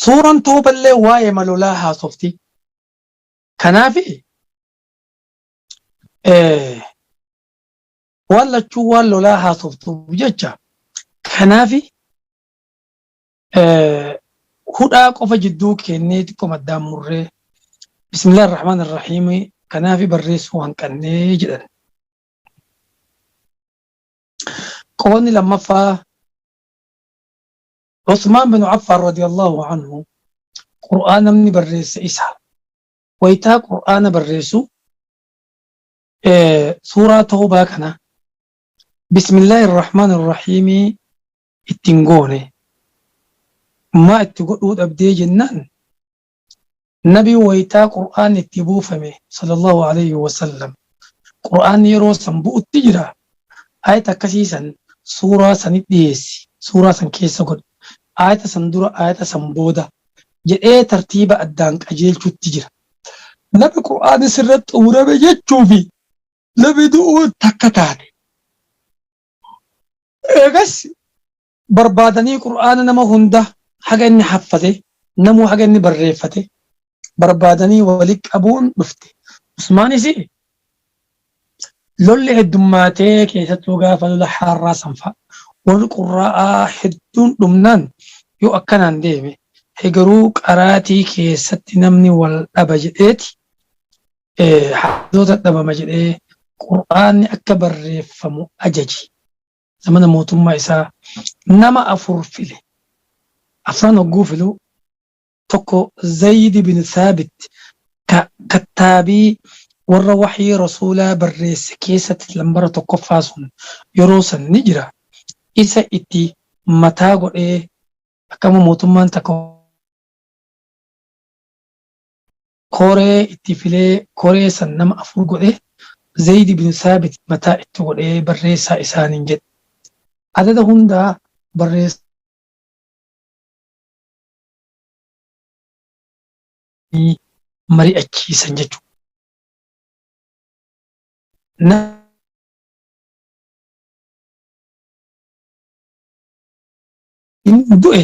Suuraan tooballee waa'ee lolaa haasofti. Kanaafi waan lachuu waan lolaa haasoftuuf jecha kanaafi hudhaa qofa jidduu kennee xiqqoo maddaan murree bismillah ar-rahmaan ar-rahiim kanaafi barreessuu hanqannee jedhan. Qoonni lammaffaa Usmaan bin Affaan radiyallahu anhu Qur'aana namni barreesse isa. Waytaa Qur'aana barreessu suuraa Tawbaa kana bismillaahi irrahmaan irrahiimii ittiin goone. Maa itti godhuu dhabdee jennaan nabi waytaa Qur'aanni itti buufame sallallahu alayhi wasallam Qur'aanni yeroo san bu'utti jira. Ayata akkasii san suuraa sanit dhiyeessi, suuraa san keessa godhi, ayata san dura, ayata san booda jedhee tartiiba addaan qajeelchutti jira. Nabi Qur'aanni sirratti xumurame jechuu fi nabi du'uun takka taate. Eegas barbaadanii Qur'aana nama hunda haga inni haffate, namuu haga inni barreeffate barbaadanii wali qabuun dhufte. Usmaanis lolli heddummaatee keessattuu gaafa lola haarraa sanfa warri qurraa'aa hedduun dhumnaan yoo akkanaan deeme hegaruu qaraatii keessatti namni wal dhaba jedheeti haazoota dhabama jedhee Qur'aanni akka barreeffamu ajaje. Zamana mootummaa isaa nama afur file. Afran hogguu filu tokko Zayd bin Thaabit ka kattaabii warra waxyii Rasuulaa barreesse keessatti lambara tokkoffaa sun yeroo san ni jira. Isa itti mataa godhee akkama mootummaan takka koree itti filee koree san nama afur godhe Zayd bin Thaabit mataa itti godhee barreessaa isaaniin jedhe. Adada hundaa barreessanii mari'achiisan jechuudha. Inni du'e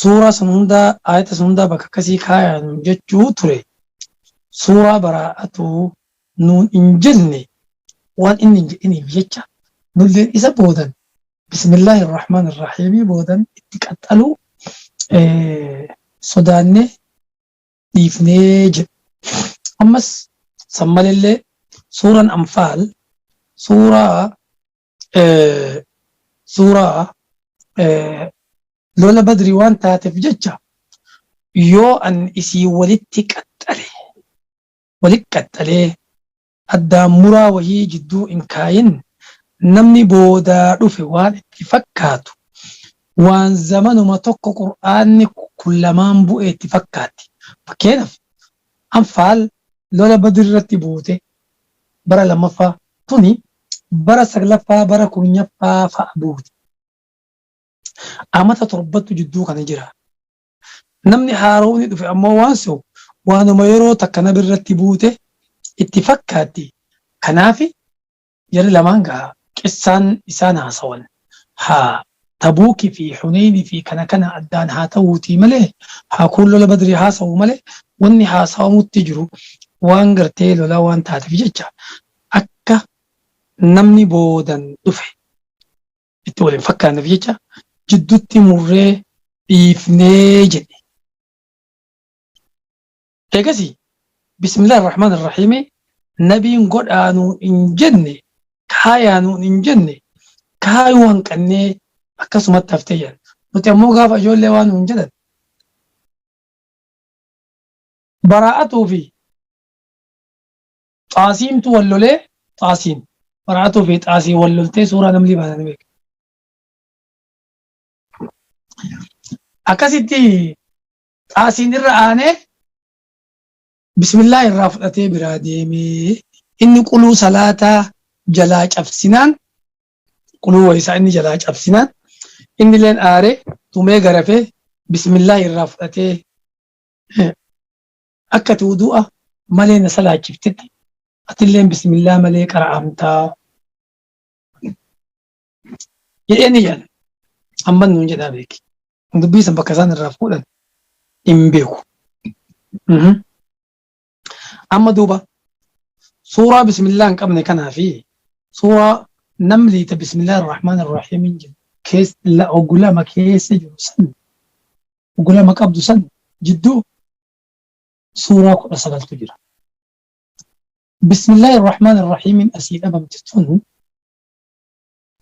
suuraa san hundaa ayata san hundaa bakka akkasii kaayan jechuu ture. Suuraa baraa'atu nuun hin jenne waan inni hin jedhiniif jecha nulleen isa boodan bismillaahi irrahmaan irrahiimii boodan itti qaxxaluu sodaannee dhiifnee jedhu. Ammas san malillee suuraan Anfaal suuraa suuraa lola Badrii waan taateef jecha yoo an isii walitti qaxxale walitti qaxxalee addaan muraa wahii jidduu hin kaayin namni boodaa dhufe waan itti fakkaatu waan zamanuma tokko Qur'aanni kun lamaan bu'e itti fakkaatti. Fakkeenyaaf Anfaal lola Badr irratti buute bara lammaffaa tuni bara saglaffaa bara kurnyaffaa fa'a buute. Amata torbattu jidduu kana jira. Namni haarowni dhufe ammoo waan se'u waanuma yeroo takka nabi irratti buute itti fakkaatti. Kanaafi jarri lamaan gaa qissaan isaan haasawan haa Tabuuki fi Huneyni fi kana kana addaan haa ta'uutii malee haa kuun lola Badrii haasawu malee wanni haasawamutti jiru waan gartee lolaa waan taateef jecha akka namni boodan dhufe itti wal hin fakkaanneef jecha jiddutti murree dhiifnee jedhe. Eegasii bismillaahi irrahmaan irrahiimi nabiin godhaa nuun hin jenne kaayaa nuun hin jenne kaayuu hanqannee akkasumatti haftee jedhan. Nuti ammoo gaafa ijoollee waan nuun jedhan baraa'atuu fi xaasiimtu wal lolee xaasiim baraa'atuu fi xaasiin wal loltee suuraa namni baananii beeka. Akkasitti xaasiin irra aanee bismillah irraa fudhatee biraa deemee inni quluu salaataa jalaa cabsinaan quluu wayisaa inni jalaa cabsinaan inni leen aaree tumee garafee bismillah irraa fudhatee akka ati wudu'a malee na salaachiftetti atilleen bismillah malee qara'amtaa jedhee ni jedhan. Amman nuun jedhaa beeki. Dubbii san bakka isaan irraa fuudhan. hin beeku. Amma duuba suuraa bismillaa hin qabne kanaa fi suuraa namlii ta bismillaahi irrahmaan irrahiimiin jedhu keessa oggu lama keessa jiru san oggu lama qabdu san jidduu suuraa 19tu jira. Bismillaahi irrahmaan irrahiimiin asii dhabamte tun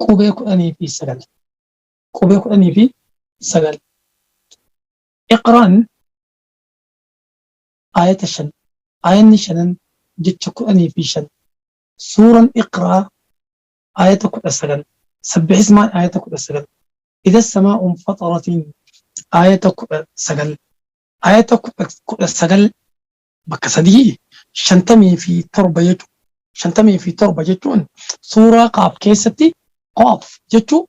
qubee 19. Qubee 19. Iqraan aayata 5. Aayanni shanan jecha 15. Suuran Iqraa aayata 19. Sabbihismaan aayata 19. Idha samaa'u infaxaratiin aayata 19. Aayata 19 bakka sadii 57 jechuudha. 57 jechuun suuraa Qaaf keessatti Qaaf jechuu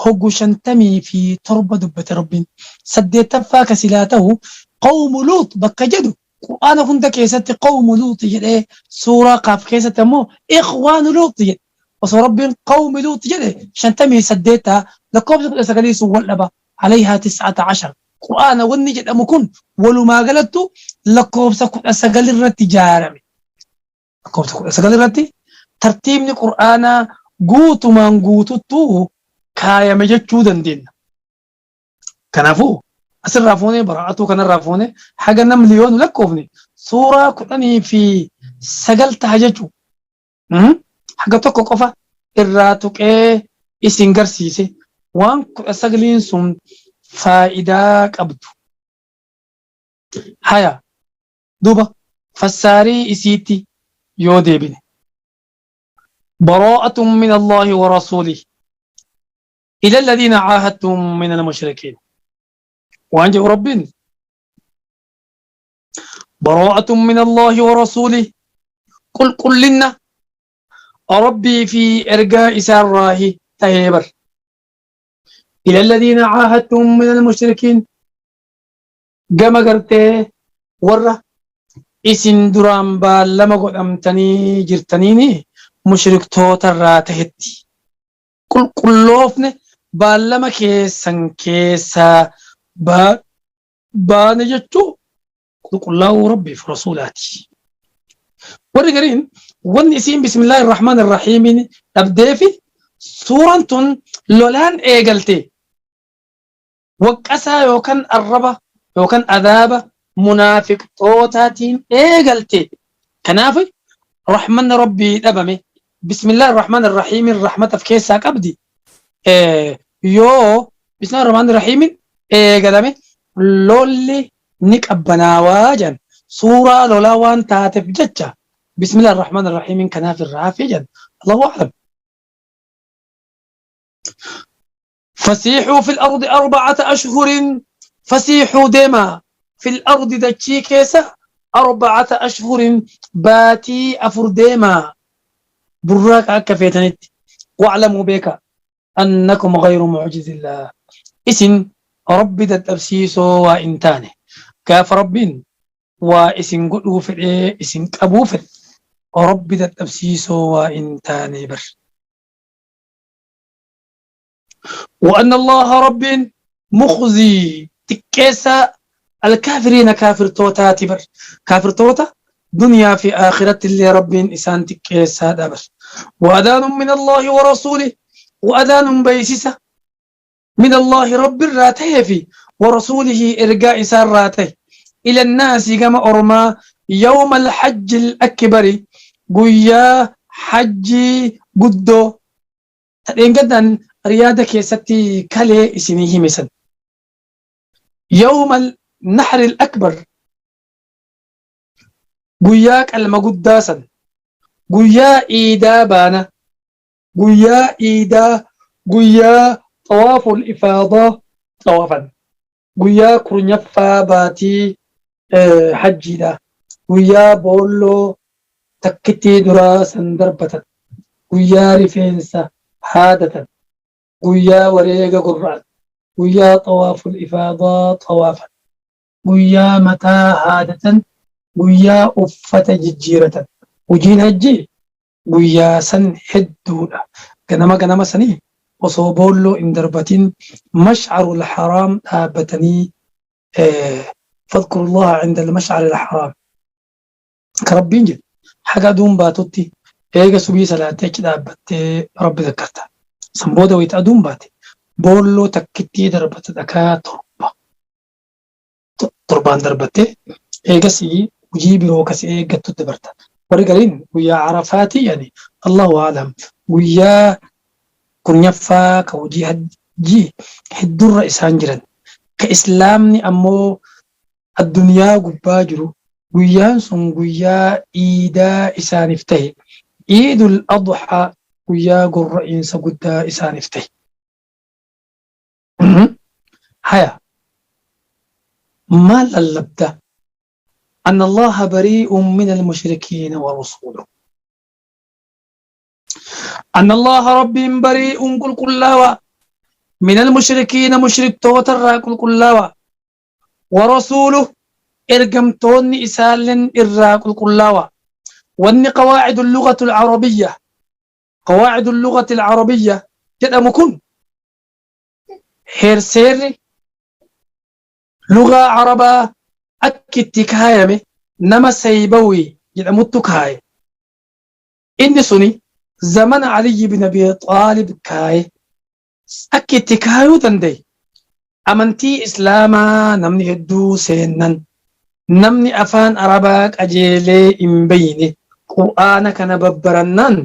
hoggu 57 dubbate Rabbiin. Saddeettaffaa ka silaa tahu qawmu Luux bakka jedhu Qur'aana hunda keessatti qawmu Luux jedhee suuraa Qaaf keessatti ammoo ikhwaanu Luux jedhe. Osoo Rabbiin qawmi Luux jedhe 58 taha lakkoofsi 19 sun wal dhaba alayhaa tis'ata ashar. Qur'aana wanni jedhamu kun walumaa galattu lakkoofsa 19 irratti ijaarame. Lakkoofsa 19 irratti tartiibni Qur'aanaa guutumaan guututtuu kaayame jechuu dandeenya. Kanaafuu asirraa fuunee bara'atuu kanarraa fuunee haga namni yoo nu lakkoofne suuraa 19 taha jechuu. Haga tokko qofa irraa tuqee isin garsiise waan 19n sun faayidaa qabdu. Haya duuba fassaarii isiitti yoo deebine. Baraa'atun min Allaahi wa rasuulihi ila alladhiina caahadtum min al-mushrikiin. Waan jedhu Rabbiin Baraa'atun min Allaahi wa rasuulihi qulqullinna Rabbii fi ergaa isaarraahi tahee bar. Ila alladhiina caahadtum min al-mushrikiin gama gartee warra isin duraan baallama godhamtanii jirtaniini mushriktootarraa tahetti. Qulqulloofne baallama keessan keessaa baane jechuu qulqullaa'uu Rabbiif Rasuulaati. Warri gariin wanni isiin bismillaahi irrahmaan irrahiimiin dhabdeefi suuraan tun lolaan eegalte waqqasaa yookaan arraba yookaan adaaba munaafiqtootaatiin eegalte. Kanaaf rahmanni Rabbii dhabame bismillaahi irrahmaan irrahiimiin rahmataf keessaa qabdi. Yoo bismillaahi irrahmaan irrahiimiin eegalame lolli ni qabbanaawaa jedhan. Suuraa lolaa waan taateef jecha bismillaahi irrahmaan irrahiimiin kanaaf irraa hafe jedhan. Allahu a'lam. Fasiixuu fil ardi arba'ata ashhurin fasiixuu deemaa fil ardi dachii keessa arba'ata ashhurin baatii afur deemaa burraaqa akka feetanitti wa'lamuu beeka annakum ghayru mu'jizillah isin rabbi dadhabsiisoo waa hin taane gaafa rabbiin waa isin godhuu fedhee isin qabuu fedhe rabbi dadhabsiisoo waa hin taane bar. وأن الله رب مخزي تكيسا الكافرين كافر توتا تبر كافر توتا دنيا في آخرة اللي رب إسان تكيسا دبر وأذان من الله ورسوله وأذان بيسسة من الله رب الراته في ورسوله إرقاء إسان راته إلى الناس كما أرما يوم الحج الأكبر قيا حج قدو Ta dheengaddaan Riyaada keessatti kalee isinii hime san. Yawmal nahril akbar guyyaa qalma guddaa san. Guyyaa iidaa baana. Guyyaa iidaa guyyaa xawaaful ifaadaa xawaafan. Guyyaa kurnyaffaa baatii hajjiidha. Guyyaa boolloo takkittii duraa san darbatan. Guyyaa rifeensa haadatan. Guyyaa wareega gorra'an. Guyyaa xawaaful ifaadaa xawaafan. Guyyaa mataa haadatan. Guyyaa uffata jijjiiratan. Hojiin hajjii guyyaa san hedduudha. Ganama ganama sanii osoo boolloo hin darbatin mash'arul haraam dhaabbatanii Fadkurullaha inda al-mash'ar al-haraam. Ka Rabbiin jedhe haga aduun baatutti eega subii salaattee achi dhaabbattee Rabbi zakkarta. San booda wayita aduun baate boolloo takkittii darbata dhakaa 7 torbaan darbattee eegasii hujii biroo ka si eeggattu dabarta. Warri gariin guyyaa Arafaatii yani Allahu a'lam guyyaa kurnyaffaa ka hojii hajjii heddurra isaan jiran. Ka islaamni ammoo addunyaa gubbaa jiru guyyaan sun guyyaa iidaa isaaniif tahe. Iidul Adhaa guyyaa gorra'iinsa guddaa isaaniif tahe. Haya maal lallabda? Anna Allaha barii'un min al-mushrikiina wa rasuuluh. Anna Allaha Rabbiin barii'un qulqullaawaa min al-mushrikiina mushriktoota irraa qulqullaawaa wa rasuuluh ergamtoonni isaalleen irraa qulqullaawaa. Wanni qawaa'idu lughatu al-arabiyya qawaa'idu lughati al-arabiyya jedhamu kun heerseerri lugaa Arabaa akki itti kaayame nama Saybawii jedhamuttu kaaye. Inni suni zamana Aliyyi bin Abi Xaalib kaaye. Akki itti kaayuu danda'e amantii Islaamaa namni hedduu seennan namni afaan Arabaa qajeelee hin beeyne Qur'aana kana babbarannaan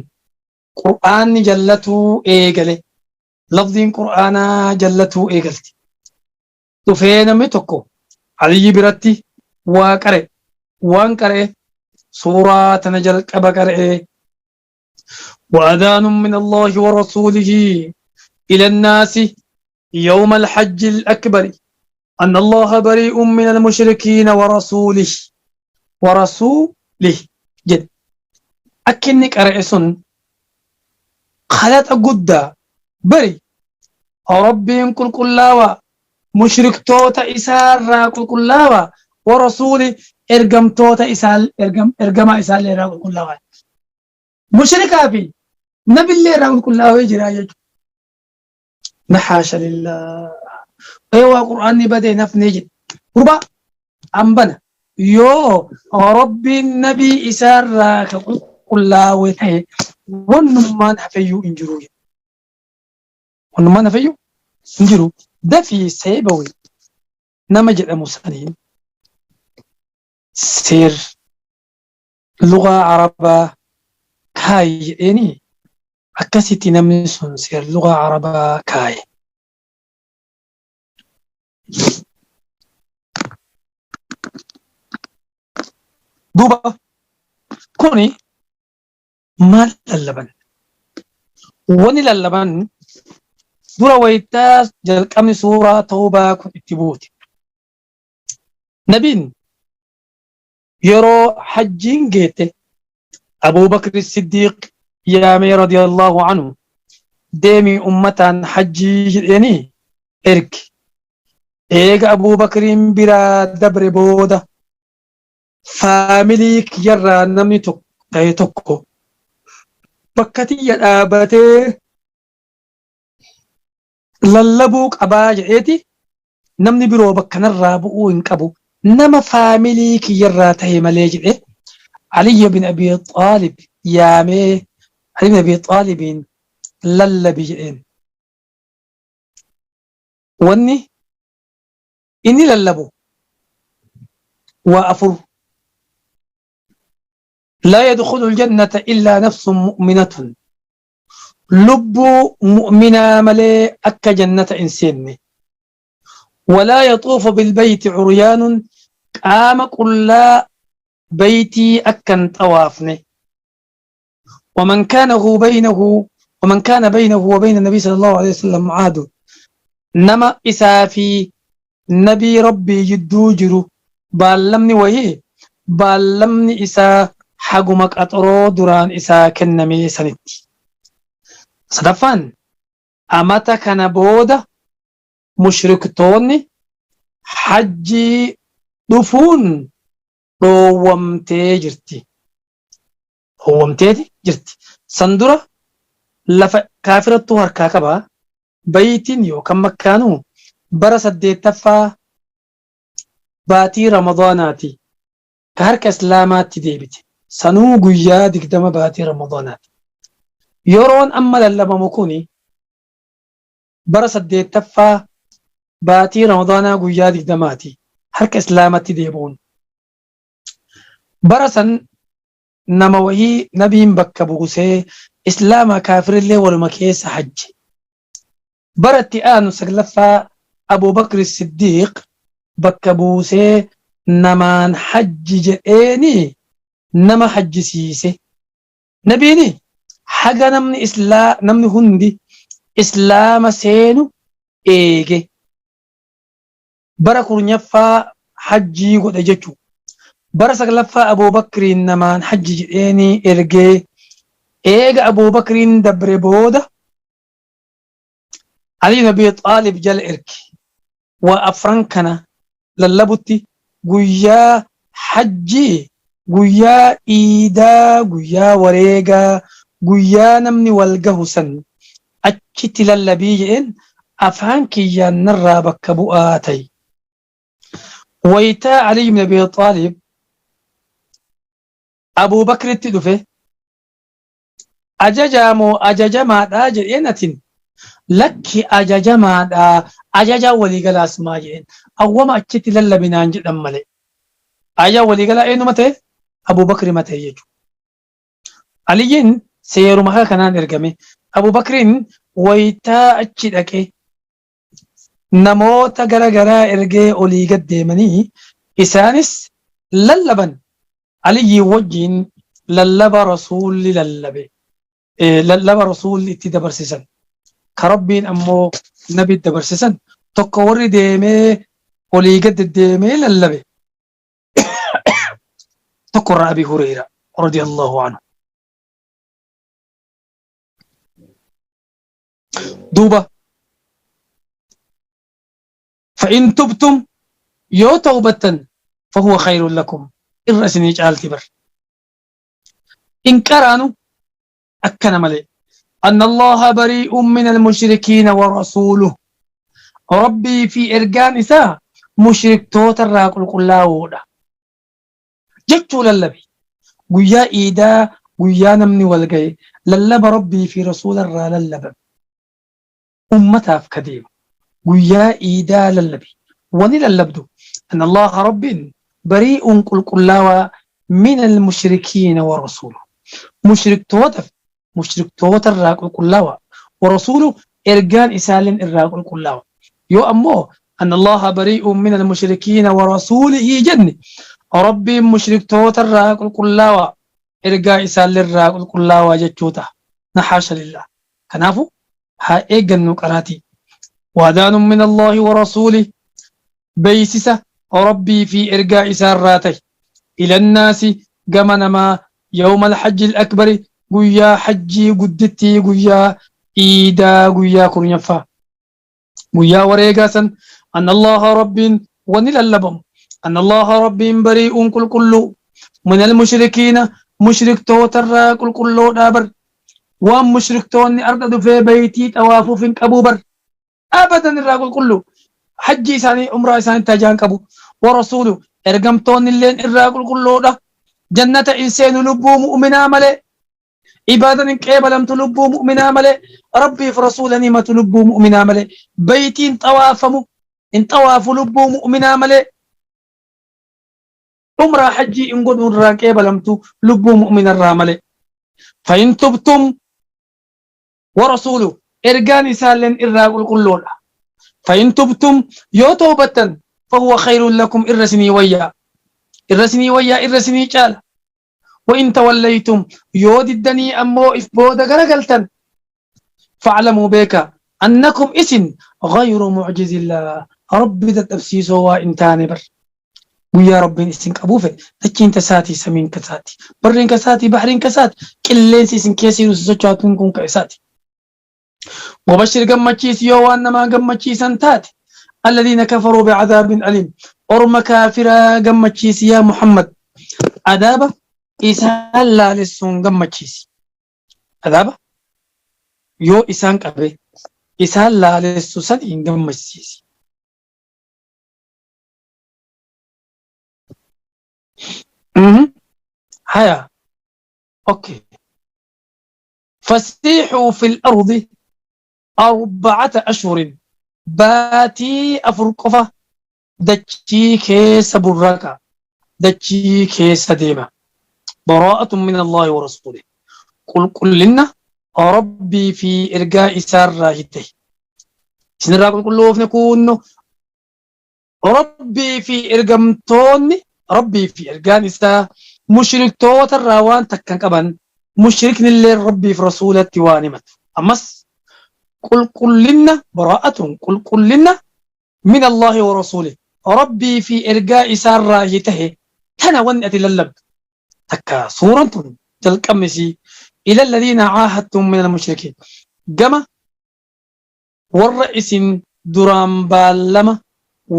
Qur'aanni jallatuu eegale. Lafziin Qur'aanaa jallatuu eegalti. Dhufee namni tokko Aliyyi biratti waa qara'e. Waan qara'e suuraa tana jalqaba qara'e. وأذان من الله ورسوله إلى الناس يوم الحج الأكبر أن الله بريء من المشركين ورسوله ورسوله جد أكني قرأ سن خلط قدا بري Rabbiin qulqullaawaa mushriktoota isaarraa qulqullaawaa wa rasuuli ergamtoota isaa ergamaa isaallee irraa qulqullaawaa. Mushrikaa fi nabillee irraa qulqullaawee jira jechuudha. Nahaasha lillah. Ee waa Qur'aanni badee nafnee jedhe. Gurbaa ambana yoo Rabbiin nabii isaarraa ka qulqullaawe ta'e wannummaan hafeyyuu hin jiru. Wannummaan hafeyyuu hin jiru. Dafii seebawi nama jedhamu saniin seer lugaa Arabaa kaayi jedheeni akkasitti namni sun seer lugaa Arabaa kaaye. Duuba kuni maal lallaban? Wani lallaban dura waytaa jalqabni suuraa tawbaa kun itti buute. Nabiin yeroo hajjiin geette Abuu Bakri Siddiiq yaamee radiyallahu anhu deemii ummataan hajjii jedheenii erge. Eega Abuu Bakriin biraa dabre booda faamilii kiyyarraa namni tokko ta'e tokko bakka tiyya dhaabatee lallabuu qabaa jedheeti namni biroo bakka narraa bu'uu hin qabu nama faamilii kiyyarraa ta'e malee jedhe Aliyyi bin Abi Xaalib yaamee Ali bin Abi Xaalibiin lallabi jedheen. Wanni inni lallabu waa afur. Laa yadkhulu aljannata illaa nafsun mu'minatun. Lubbuu mu'minaa malee akka jannata hin seenne. Walaa yaxuufu bilbeeyti curyaanun qaama qullaa beeytii akka hin xawaafne. ومن كان هو بينه ومن كان بينه وبين النبي صلى الله عليه وسلم عهد نما إسا في نبي ربي جدو جرو بالمني وهي بالمني إسا حقما قطرو دران إسا كنمي سنتي صدفان أمتا كان بودا مشركتوني حجي دفون dhoowwamtee jirti. Dhoowwamteeti jirti. San dura lafa kaafirattuu harkaa qaba. Baytiin yookaan makkaanuu bara 8ffaa Baatii Ramadaanaati ka harka Islaamaatti deebite. Sanuu guyyaa 20 baatii Ramadaanaati. Yeroon amma lallabamu kuni bara 8ffaa baatii Ramadaanaa guyyaa 20ti harka Islaamatti deebi'uun. Bara san nama wahii nabiin bakka buusee Islaama kaafirillee waluma keessa hajje. Bara itti aanu 9ffaa Abuu Bakri Siddiiq bakka buusee namaan hajji jedheeni nama hajjisiise. Nabiini haga namni islaa namni hundi islaama seenu eege. Bara 10ffaa hajjii godhe jechu. Bara 9ffaa Abuu Bakriin namaan hajji jedheeni ergee eega Abuu Bakriin dabre booda Ali ibn Abi Xaalib jala erge. Waa afran kana lallabutti guyyaa hajjii, guyyaa iidaa, guyyaa wareegaa, guyyaa namni wal gahu san achitti lallabii jedheen afaan kiyyaan narraa bakka bu'aa ta'i. Waytaa Ali ibn Abi Xaalib Abuu Bakritti dhufe Ajajaa moo ajajamaadha jedheen atin lakki ajajamaadha ajajaan waliigalaas maa jedheen awwama achitti lallabi naan jedhan malee ajajaan waliigalaa eenyuma ta'e Abubakri ta'e jechuudha. Aliyyiin seeruma haala kanaan ergame Abubakriin waytaa achi dhaqee namoota gara garaa ergee olii gad deemanii isaanis lallaban Aliyyii wajjiin lallaba Rasuulli lallabe lallaba Rasuulli itti dabarsisan ka Rabbiin ammoo nabi dabarsisan tokko warri deemee olii gad deddeemee lallabe tokko irraa Abii Hureyra radiyallahu anhu. Duuba fa'in tubtum yoo tawbattan fahuwa khayrun lakum irra isinii caalti bar. In qaraanu akkana malee. Anna Allaha barii'un min al-mushrikiina wa rasuuluh. Rabbii fi ergaan isaa mushriktoota irraa qulqullaa'oodha. Jechuu lallabi. Guyyaa iidaa guyyaa namni wal gaye lallaba Rabbii fi Rasuula irraa lallabame. Ummataaf ka deemu. Guyyaa iidaa lallabi. Wani lallabdu anna Allaaha Rabbiin barii'uun qulqullaawaa min al-mushrikiina wa rasuuluh. Mushriktootaf mushriktoota irraa qulqullaawa wa rasuuluh ergaan isaalleen irraa qulqullaawa. Yoo ammoo anna Allaaha barii'uun min al-mushrikiina wa rasuulihi jenne Rabbiin mushriktoota irraa qulqullaawa ergaa isaallee irraa qulqullaawaa jechuu taha. Na haasha lillah. Kanaafu haa eeggannu qaraatii. Waadaanun min Allaahi wa rasuulih beeysisa Rabbii fi ergaa isaa irraa tahe ilannaasi gama namaa yawmal hajjil akbari guyyaa hajjii guddittii guyyaa iidaa guyyaa kurnyaffaa guyyaa wareegaa san anna Allaaha Rabbiin wani lallabamu anna Allaaha Rabbiin barii'uun qulqulluu minal mushrikiina mushriktootarraa qulqulloodhaa bar waan mushriktoonni arda dhufee baytii xawaafuuf hin qabuu bar abadan irraa qulqullu hajji isaanii umraa isaanii tajaan qabu wa rasuulu ergamtoonni illeen irraa qulqulloodha jannata in seenu lubbuu mu'minaa malee ibaadan hin qeebalamtu lubbuu mu'minaa malee rabbiif rasuula ni himatu lubbuu mu'minaa malee baytiin xawaafamu hin xawaafu lubbuu mu'minaa malee umraa hajjii in godhu irraa qeebalamtu lubbuu mu'minarraa malee fa'in tubtum wa rasuulu ergaan isaalleen irraa qulqulloodha. Fa'in tubtum yoo tawbattan fahuwa khayrun lakum irra isinii wayyaa. Irra isinii wayyaa irra isinii caala. Wa in tawallaytum yoo diddanii ammoo if booda garagaltan fa'lamuu beeka annakum isin ghayru mu'jizillah rabbi dadhabsiisoo waa hin taane bar. Guyyaa Rabbiin isin qabuu fedhe dachiin tasaati samiin kasaati barriin kasaati bahriin kasaati qilleensi isin keessa jiru sosochaatuun kun ka isaati. Wabashir gammachiisi yoo waan namaa gammachiisan taate alladhiina kafaruu bi'adaabin aliim orma kaafiraa gammachiisi yaa Muhammad adaaba isaan laalessuun gammachiisi. Adaaba yoo isaan qabe isaan laalessu saniin gammachiisi. Haya. Okay. Fasiixuu fil ardi arba'ata ashhurin baatii 4 qofa dachii keessa burraaqa, dachii keessa deema. Baraa'atun min Allaahi wa rasuulih. Qulqullinna Rabbii fi ergaa isaarraa hitte. Isinirraa qulqulloofne kuunno Rabbii fi ergamtoonni Rabbii fi ergaan isaa mushriktoota irraa waan takka hin qaban mushriknillee Rabbii fi Rasuulatti waan himatu. Ammas qulqullinna baraa'atun qulqullinna min Allaahi wa rasuulih Rabbii fi ergaa isaarraahi tahe tana wanni ati lallabdu takka suuran tun jalqabni isii ila alladhiina caahadtum min almushrikiin gama warra isin duraan baallama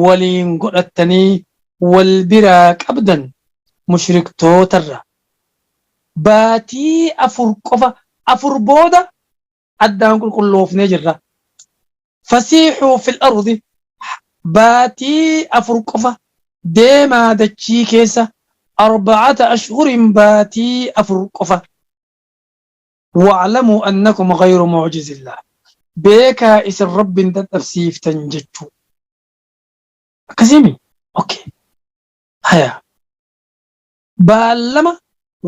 waliin godhattanii wal biraa qabdan mushriktootarra baatii 4 qofa 4 booda addaan qulqulloofnee jirra. Fasiixuu fil ardi baatii 4 qofa deemaa dachii keessa arba'ata ashhurin baatii 4 qofa. Wa'lamuu annakum ghayru mu'jizillah beekaa isin Rabbiin dadhabsiiftan jechuu. Akkasiimi? Okay. Haya. Baallama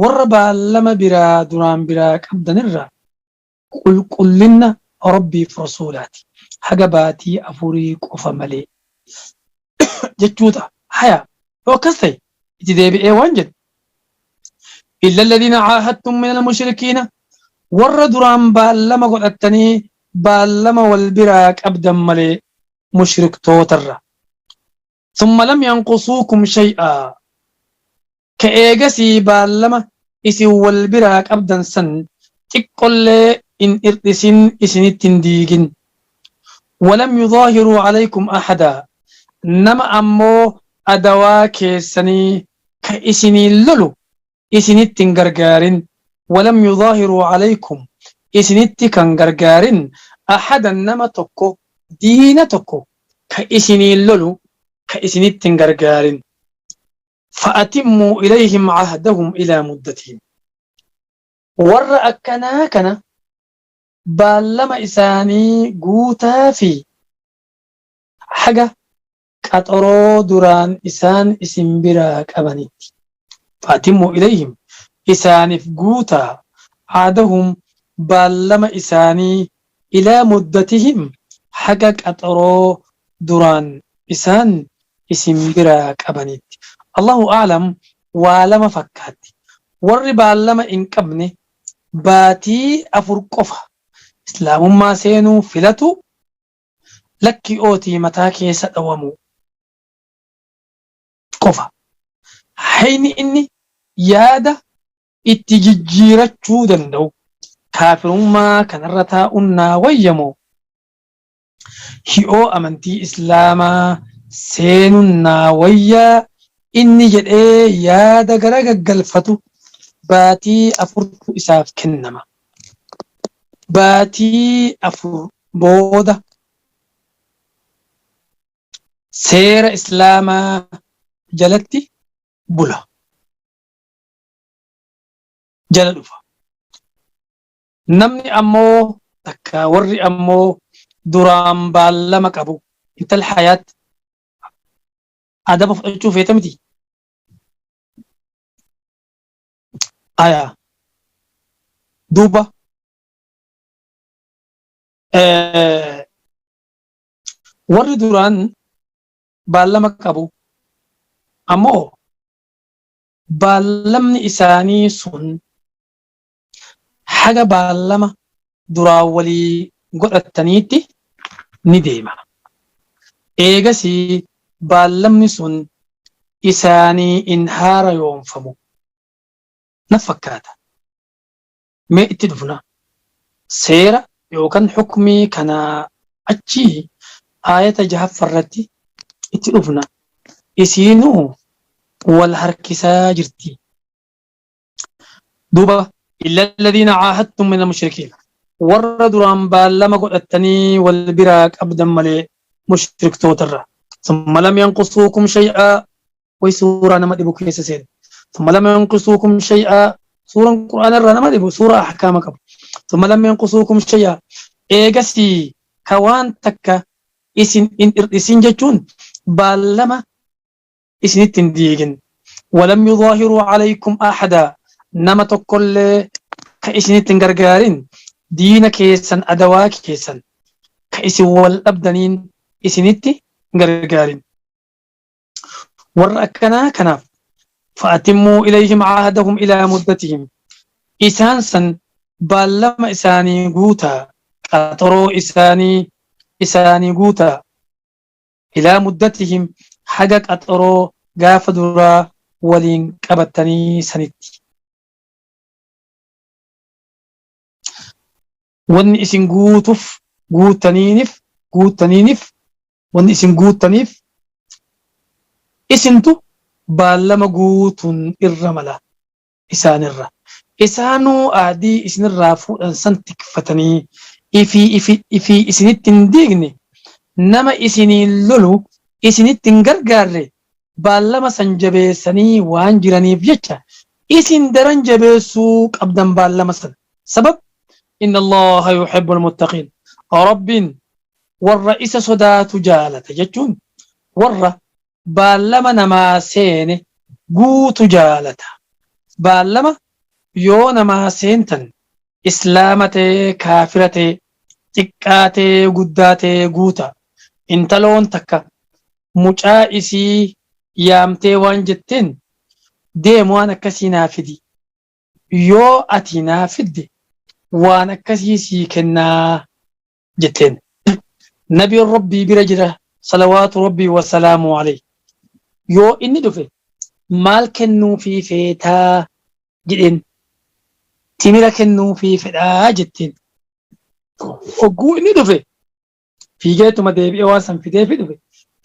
warra baallama biraa duraan biraa qabdanirraa qulqullinna Rabbiif Rasuulaati. Haga baatii afurii qofa malee jechuu ta'a. Haya yoo akkas ta'e itti deebi'ee waan jedhu illa alladhiina caahadtum min almushrikiina warra duraan baallama godhattanii baallama wal biraa qabdan malee mushriktootarra. Summa lam yanqusuukum shay'aa ka eegasii baallama isin wal biraa qabdan san xiqqollee hin irdhisin isinitti hin diigin. Walam yudaahiruu alaykum ahadaa nama ammoo adawaa keessanii ka isiniin lolu isinitti hin gargaarin. Walam yudaahiruu alaykum isinitti kan gargaarin ahadan nama tokko diina tokko ka isiniin lolu ka isinitti hin gargaarin. Fa'atimmuu ilayhim ahdahum ilaa muddatihim. Warra akkanaa kana baallama isaanii guutaa fi haga qaxoroo duraan isaan isin biraa qabanitti. Fa'atimmuu ilayhim isaaniif guutaa ahdahum baallama isaanii ilaa muddatihim haga qaxoroo duraan isaan isin biraa qabanitti. Allahu a'lam waa lama fakkaatti. Warri baallama hin qabne baatii 4 qofa Islaamummaa seenuu filatu lakki ootii mataa keessa dhawamuu qofa. Hayni inni yaada itti jijjiirachuu danda'u kaafirummaa kanarra taa'uun naa wayya moo hi'oo amantii Islaamaa seenuun naa wayyaa inni jedhee yaada gara gaggalfatu baatii afurtu isaaf kennama. Baatii 4 booda seera Islaamaa jalatti bula. Jala dhufa. Namni ammoo takka warri ammoo duraan baallama qabu intal hayaat adaba fudhachuu feeta miti. Aya. Duuba warri duraan baallama qabu ammoo baallamni isaanii sun haga baallama duraan walii godhattaniitti ni deema. Eegasii baallamni sun isaanii in haarayoomfamu naf fakkaata. Mee itti dhufna. Seera yookan hukmii kanaa achii aayata jahaffarratti itti dhufna. Isiinuu wal harkisaa jirti. Duuba illa alladhiina caahadtum min almushrikiin warra duraan baallama godhattanii wal biraa qabdan malee mushriktootarra. Summa lam yanqusuukum shay'aa way suuraa nama dhibu keessa seene. Thumma lam yanqusuukum shay'aa. Suuraan Qur'aana irraa nama dhibu suuraa ahkaama qabu. Thumma lam yanqusuukum shay'aa. Eegasii ka waan takka isin hin hirdhisin jechuun baallama isinitti hin diigin. Walam yuzaahiruu alaykum ahadaa. Nama tokkollee ka isinitti hin gargaarin diina keessan adawaa keessan ka isin wal dhabdaniin isinitti hin gargaarin. Warra akkanaa kanaaf fa'atimmuu ilayhim caahadahum ilaa muddatihim. Isaan san baallama isaanii guutaa, qaxoroo isaanii isaanii guutaa ilaa muddatihim haga qaxoroo gaafa duraa waliin qabattanii sanitti. Wanni isin guutuf guuttaniinif guuttaniinif wanni isin guuttaniif isintu baallama guutuun irra mala isaanirra. Isaanuu ahdii isinirraa fuudhan san tikfatanii ifii ifi ifii isinitti hin diigne, nama isiniin lolu isinitti hin gargaarre baallama san jabeessanii waan jiraniif jecha isin daran jabeessuu qabdan baallama san. Sabab inna Allaaha yuhibbul muttaqiin. Rabbiin warra isa sodaatu jaalata jechuun warra baallama namaa seene guutu jaalata. Baallama yoo namaa seentan islaama ta'ee kaafira ta'e xiqqaa ta'ee guddaa ta'ee guuta. Intaloon takka mucaa isii yaamtee waan jetteen deem waan akkasii naa fidi. Yoo ati naa fidde waan akkasii sii kennaa jetteen. Nabiin Rabbii bira jira salawaatu Rabbii wasalaamu alayhi. Yoo inni dhufe maal kennuufii feetaa jedheen. Timira kennuufii fedhaa jetteen. Hogguu inni dhufe fiigeetuma deebi'ee waan san fideefi dhufe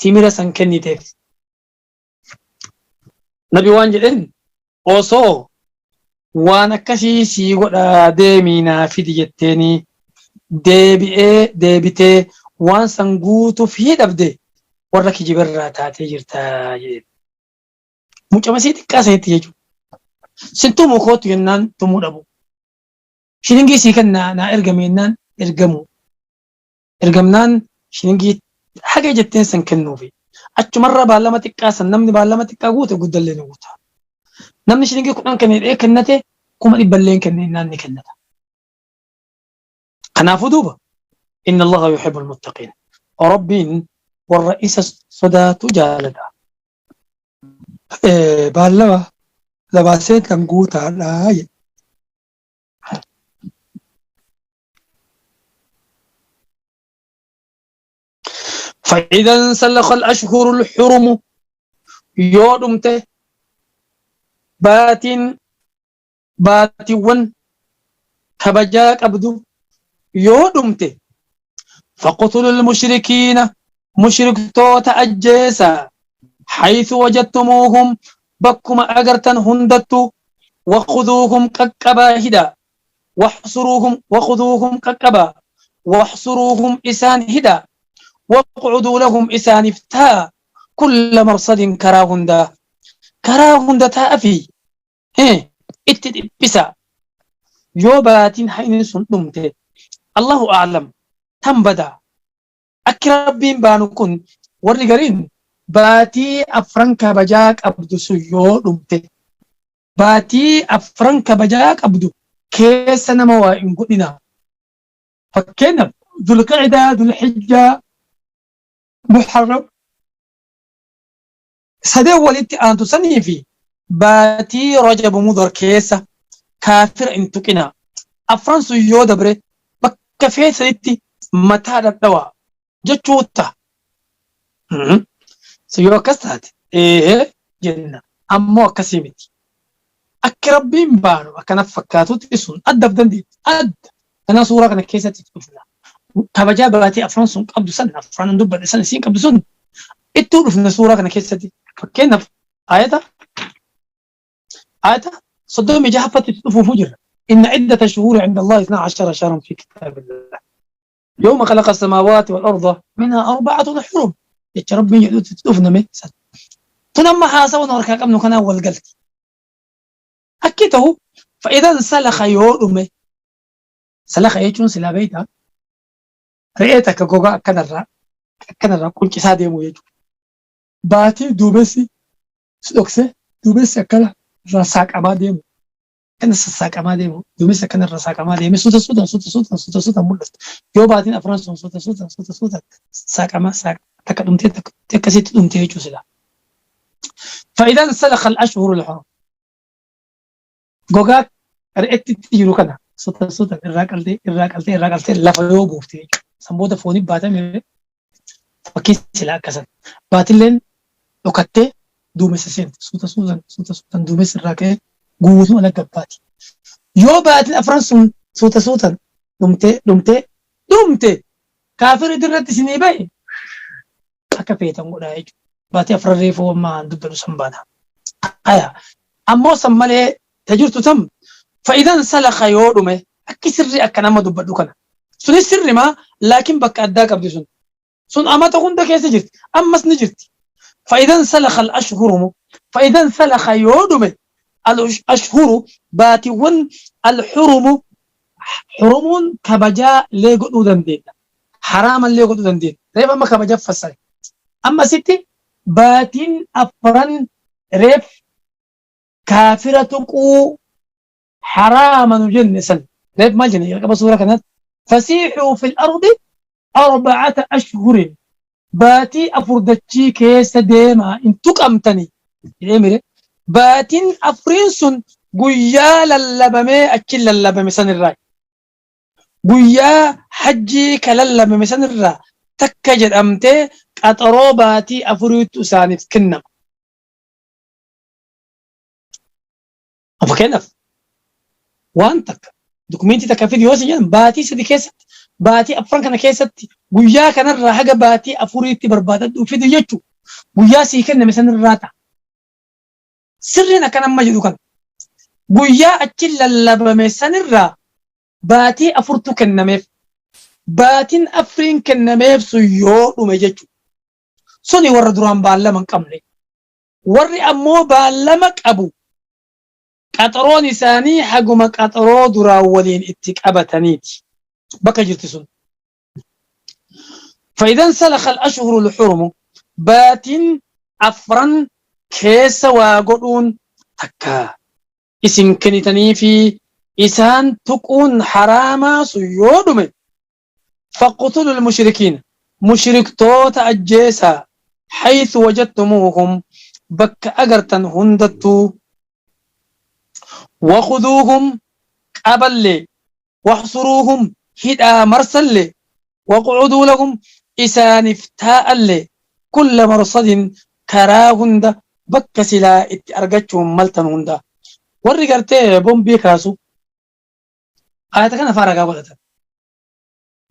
timira san kenniteef. Nabi waan jedheen osoo waan akkasii sii godhaa deemii naa fidi jetteenii deebi'ee deebitee waan san guutuuf dhabde warra kijibarraa taatee jirta jedheen. Mucamasii xiqqaa sanitti jechuudha. Sin tumu kootu jennaan tumuu dhabu. Shilingii sii kennaa naa ergame jennaan ergamu. Ergamnaan shilingii haga jetteen san kennuufi. Achumarraa baallama xiqqaa san namni baallama xiqqaa guute guddallee ni guuta. Namni shilingii 10 kenne jedhee kennate 100,000 illee kenne jennaan ni kennata. Kanaafuu duuba inna Allaha yuhibbul muttaqiin. Rabbiin warra isa sodaatu jaalata. Baallama lamaa seentan guutaadha jedhe. فإذا انسلخ الأشهر الحرم yoo dhumte baatiin baatiiwwan kabajaa qabdu yoo dhumte faqtulul mushrikiina mushriktoota ajjeesaa haythu wajadtumuuhum bakkuma agartan hundattu wakhuduuhum qaqqabaa hidhaa waxsuruuhum wakhuduuhum qaqqabaa waxsuruuhum isaan hidhaa waqcuduu lahum isaaniif taa'a kulla marsadin karaa hundaa karaa hunda taa'afi itti dhiphisaa yoo baatiin hayni sun dhumte Allahu a'lam tan badaa Akki Rabbiin baanu kun warri gariin baatii afran kabajaa qabdu sun yoo dhumte baatii afran kabajaa qabdu keessa nama waa hin godhinaa. Fakkeenyaaf Dhulqicdaa, Dhulhijjaa, Muharram sadeen walitti aantu sanii fi baatii Rajab Mudar keessa kaafira hin tuqinaa. Afran sun yoo dabre bakka feesanitti mataa dhadhawaa jechuu ta'a. So yoo akkas taate ee jenna. Ammoo akkasii miti. Akki Rabbiin baanu akkana fakkaatutti sun adda of dandeetti. Adda. Kana suuraa kana keessatti dhufna. Kabajaa baatii afran sun qabdu san afran dubbadhe san isiin qabdu sun ittuu dhufna suuraa kana keessatti. Fakkeenyaaf ayata 36ffaatti itti dhufuufuu jirra. Inna iddata shuhuuri inda Allahi isnaa ashara shahran fi kitaabillah. Yawma khalaqa samaawaati wal arda minhaa arba'atun hurum. Jecha Rabbiin jedhutti itti dhufna mee san. Tun amma haasawa nu harkaa qabnu kanaan wal galti. Akki ta'u fa'idan salaka yoo dhume, salaka jechuun silaa beektaa re'ee takka gogaa akkanarraa akkanarraa quncisaa deemu jechuudha. Baatii duumessi si dhoksee duumessi akkana irraa saaqamaa deemu. Akkana sassaaqamaa deemu. Duumessi akkana irraa saaqamaa deeme suuta suutaan suuta suutaan suuta suutaan mul'atu. Yoo baatiin afran sun suuta suutaan suuta suutaan saaqamaa saaqamaa takka dhumtee takka dhumtee akkasitti dhumtee jechuu silaa. Fa'idaan salakha al-ashhuru al-hurum. Gogaa re'etti jiru kana suuta suutaan irraa qaltee irraa qaltee irraa qaltee lafa yoo buufte jechuudha. San booda foonii baatame fakkii silaa akkasan. Baatilleen dhokattee duumessa seente. Suuta suutan suuta suutan duumessi irraa ka'ee guutuu ala gabbaati. Yoo baatiin afran sun suuta suutan dhumtee dhumtee dhumte kaafirri dirratti isinii bahe akka feetan godhaa jechuudha. Baatii afran reefuu amma dubbadhu san baana. Aya. Ammoo san malee ta jirtu tam fa'idan salaka yoo dhume akki sirri akka nama dubbadhu kana. Sunis sirrimaa laakiin bakka addaa qabdi sun. Sun amata hunda keessa jirti. Ammas ni jirti. Fa'idan salaka al-ashhurumu fa'idan salaka yoo dhume al-ashhuru baatiiwwan al-hurumu hurumuun kabajaa lee godhuu dandeenya. Haraama illee godhuu dandeenya. Reef amma kabaja fassare. Amma asitti baatiin afran reef kaafira tuquu haraama nu jenne san. Reef maal jenne jalqaba suura kanatti? Fasiixuu fil ardi arba'ata ashhurin, baatii afur dachii keessa deemaa hin tuqamtanii jedhee mire. Baatiin afuriin sun guyyaa lallabamee achi lallabame sanirraa, guyyaa hajjii ka lallabame sanirraa takka jedhamtee qaxaroo baatii afuriitu isaaniif kennama. Fakkeenyaaf, waan takka dokumentii takka fidi yoo isin jedhan, baatii 3 keessatti, baatii afran kana keessatti, guyyaa kanarraa haga baatii afuriitti barbaadadhuu fidi jechuu, guyyaa sii kenname sanirraa ta'a. Sirriin akkan amma jedhu kana. Guyyaa achi lallabame sanirraa baatii afurtu kennameef. Baatiin afuriin kennameef sun yoo dhume jechuudha. Suni warra duraan baallama hin qabne. Warri ammoo baallama qabu qaxaroon isaanii haguma qaxaroo duraan waliin itti qabataniiti. Bakka jirti sun. فإذا انسلخ الأشهر الحرم baatiin afran keessa waa godhuun takka isin kennitanii fi isaan tuquun haraamaa sun yoo dhume, فاقتلوا المشركين mushriktoota ajjeesaa, حيث وجدتموهم bakka agartan hundattuu, وخذوهم qaballee, واحصروهم hidhaa marsallee, واقعدوا لهم isaaniif taa'allee, كل مرصد karaa hunda, bakka silaa itti argachuun maltan hunda. Warri gartee bombii kaasu ayata kana faa ragaa godhatan.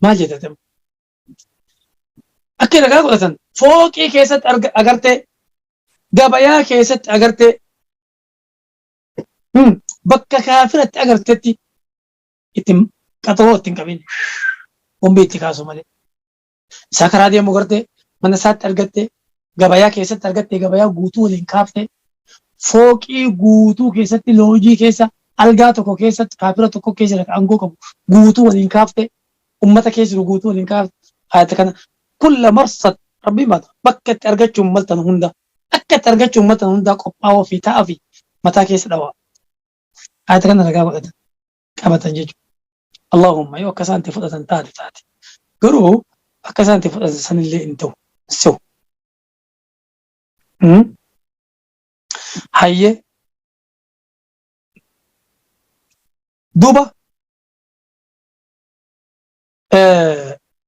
Maal jettate? Akka ragaa godhatan fooqii keessatti agartee, gabayaa keessatti agartee, bakka kaafiratti agartetti itti qaxaroo ittiin qabin, bombii itti kaasu malee. Isaa karaa deemu gartee, mana isaatti argattee, gabayaa keessatti argattee, gabayaa guutuu waliin kaaftee, fooqii guutuu keessatti, loojii keessa, algaa tokko keessatti kaafira tokko keessa jira aangoo qabu guutuu waliin kaaftee, ummata keessa jiru guutuu waliin kaaftee, ayata kana كل مرصد rabbiin baata bakka itti argachuun maltan hunda, akka itti argachuun maltan hundaa qophaa'oo fi ta'a fi mataa keessa dhawaa. Ayata kana ragaa godhatan qabatan jechuudha. Allahumma yoo akka isaan itti fudhatan taate taate. Garuu akka isaan itti fudhatan sanillee hin ta'u. So. Hayyee. Duuba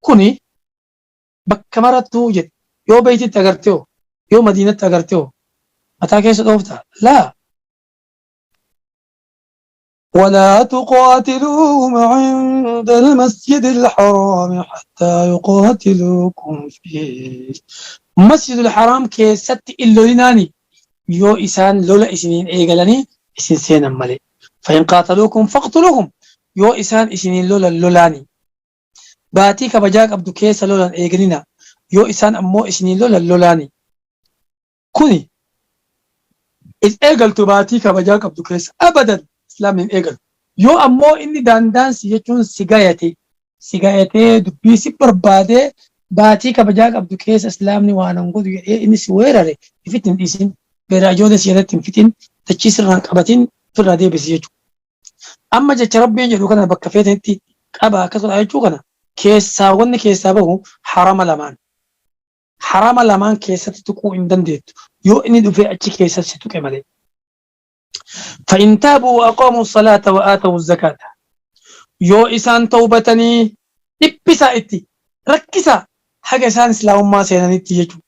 kuni bakka marattuu jedhe. Yoo beeytitti agartee hoo, yoo madiinatti agartee hoo, mataa keessa dhoofta laa. ولا تقاتلوهم عند المسجد الحرام حتى يقاتلوكم فيه. Masjidul Haraam keessatti in lolinaani yoo isaan lola isiniin eegalanii isin seenan malee. فإن قاتلوكم فاقتلوهم yoo isaan isiniin lolan lolaani. Baatii kabajaa qabdu keessa lolan eegalina, yoo isaan ammoo isiniin lolan lolaani. Kuni Hin eegaltu baatii kabajaa qabdu keessa abadan Islaamni hin eegalu. Yoo ammoo inni daandaansi jechuun si gayate, si gayatee dubbii si barbaadee baatii kabajaa qabdu keessa Islaamni waa nan godhu jedhee inni si weerare ifitti hin dhiisin. Beeraa ijoollee si jalatti hin fixin, dachii sirraa hin qabatin, ofirraa deebisi jechuudha. Amma jecha Rabbiin jedhu kana bakka feetanitti qaba akkas godhaa jechuu kana keessaa wanni keessaa bahu harama lamaan. Harama lamaan keessatti tuquu hin dandeettu yoo inni dhufee achi keessatti si tuqe malee. Fa'in taabuu wa aqaamuu salaata wa aatawu zakaata. Yoo isaan tawbatanii dhiphisaa itti rakkisaa haga isaan islaamummaa seenanitti jechuudha.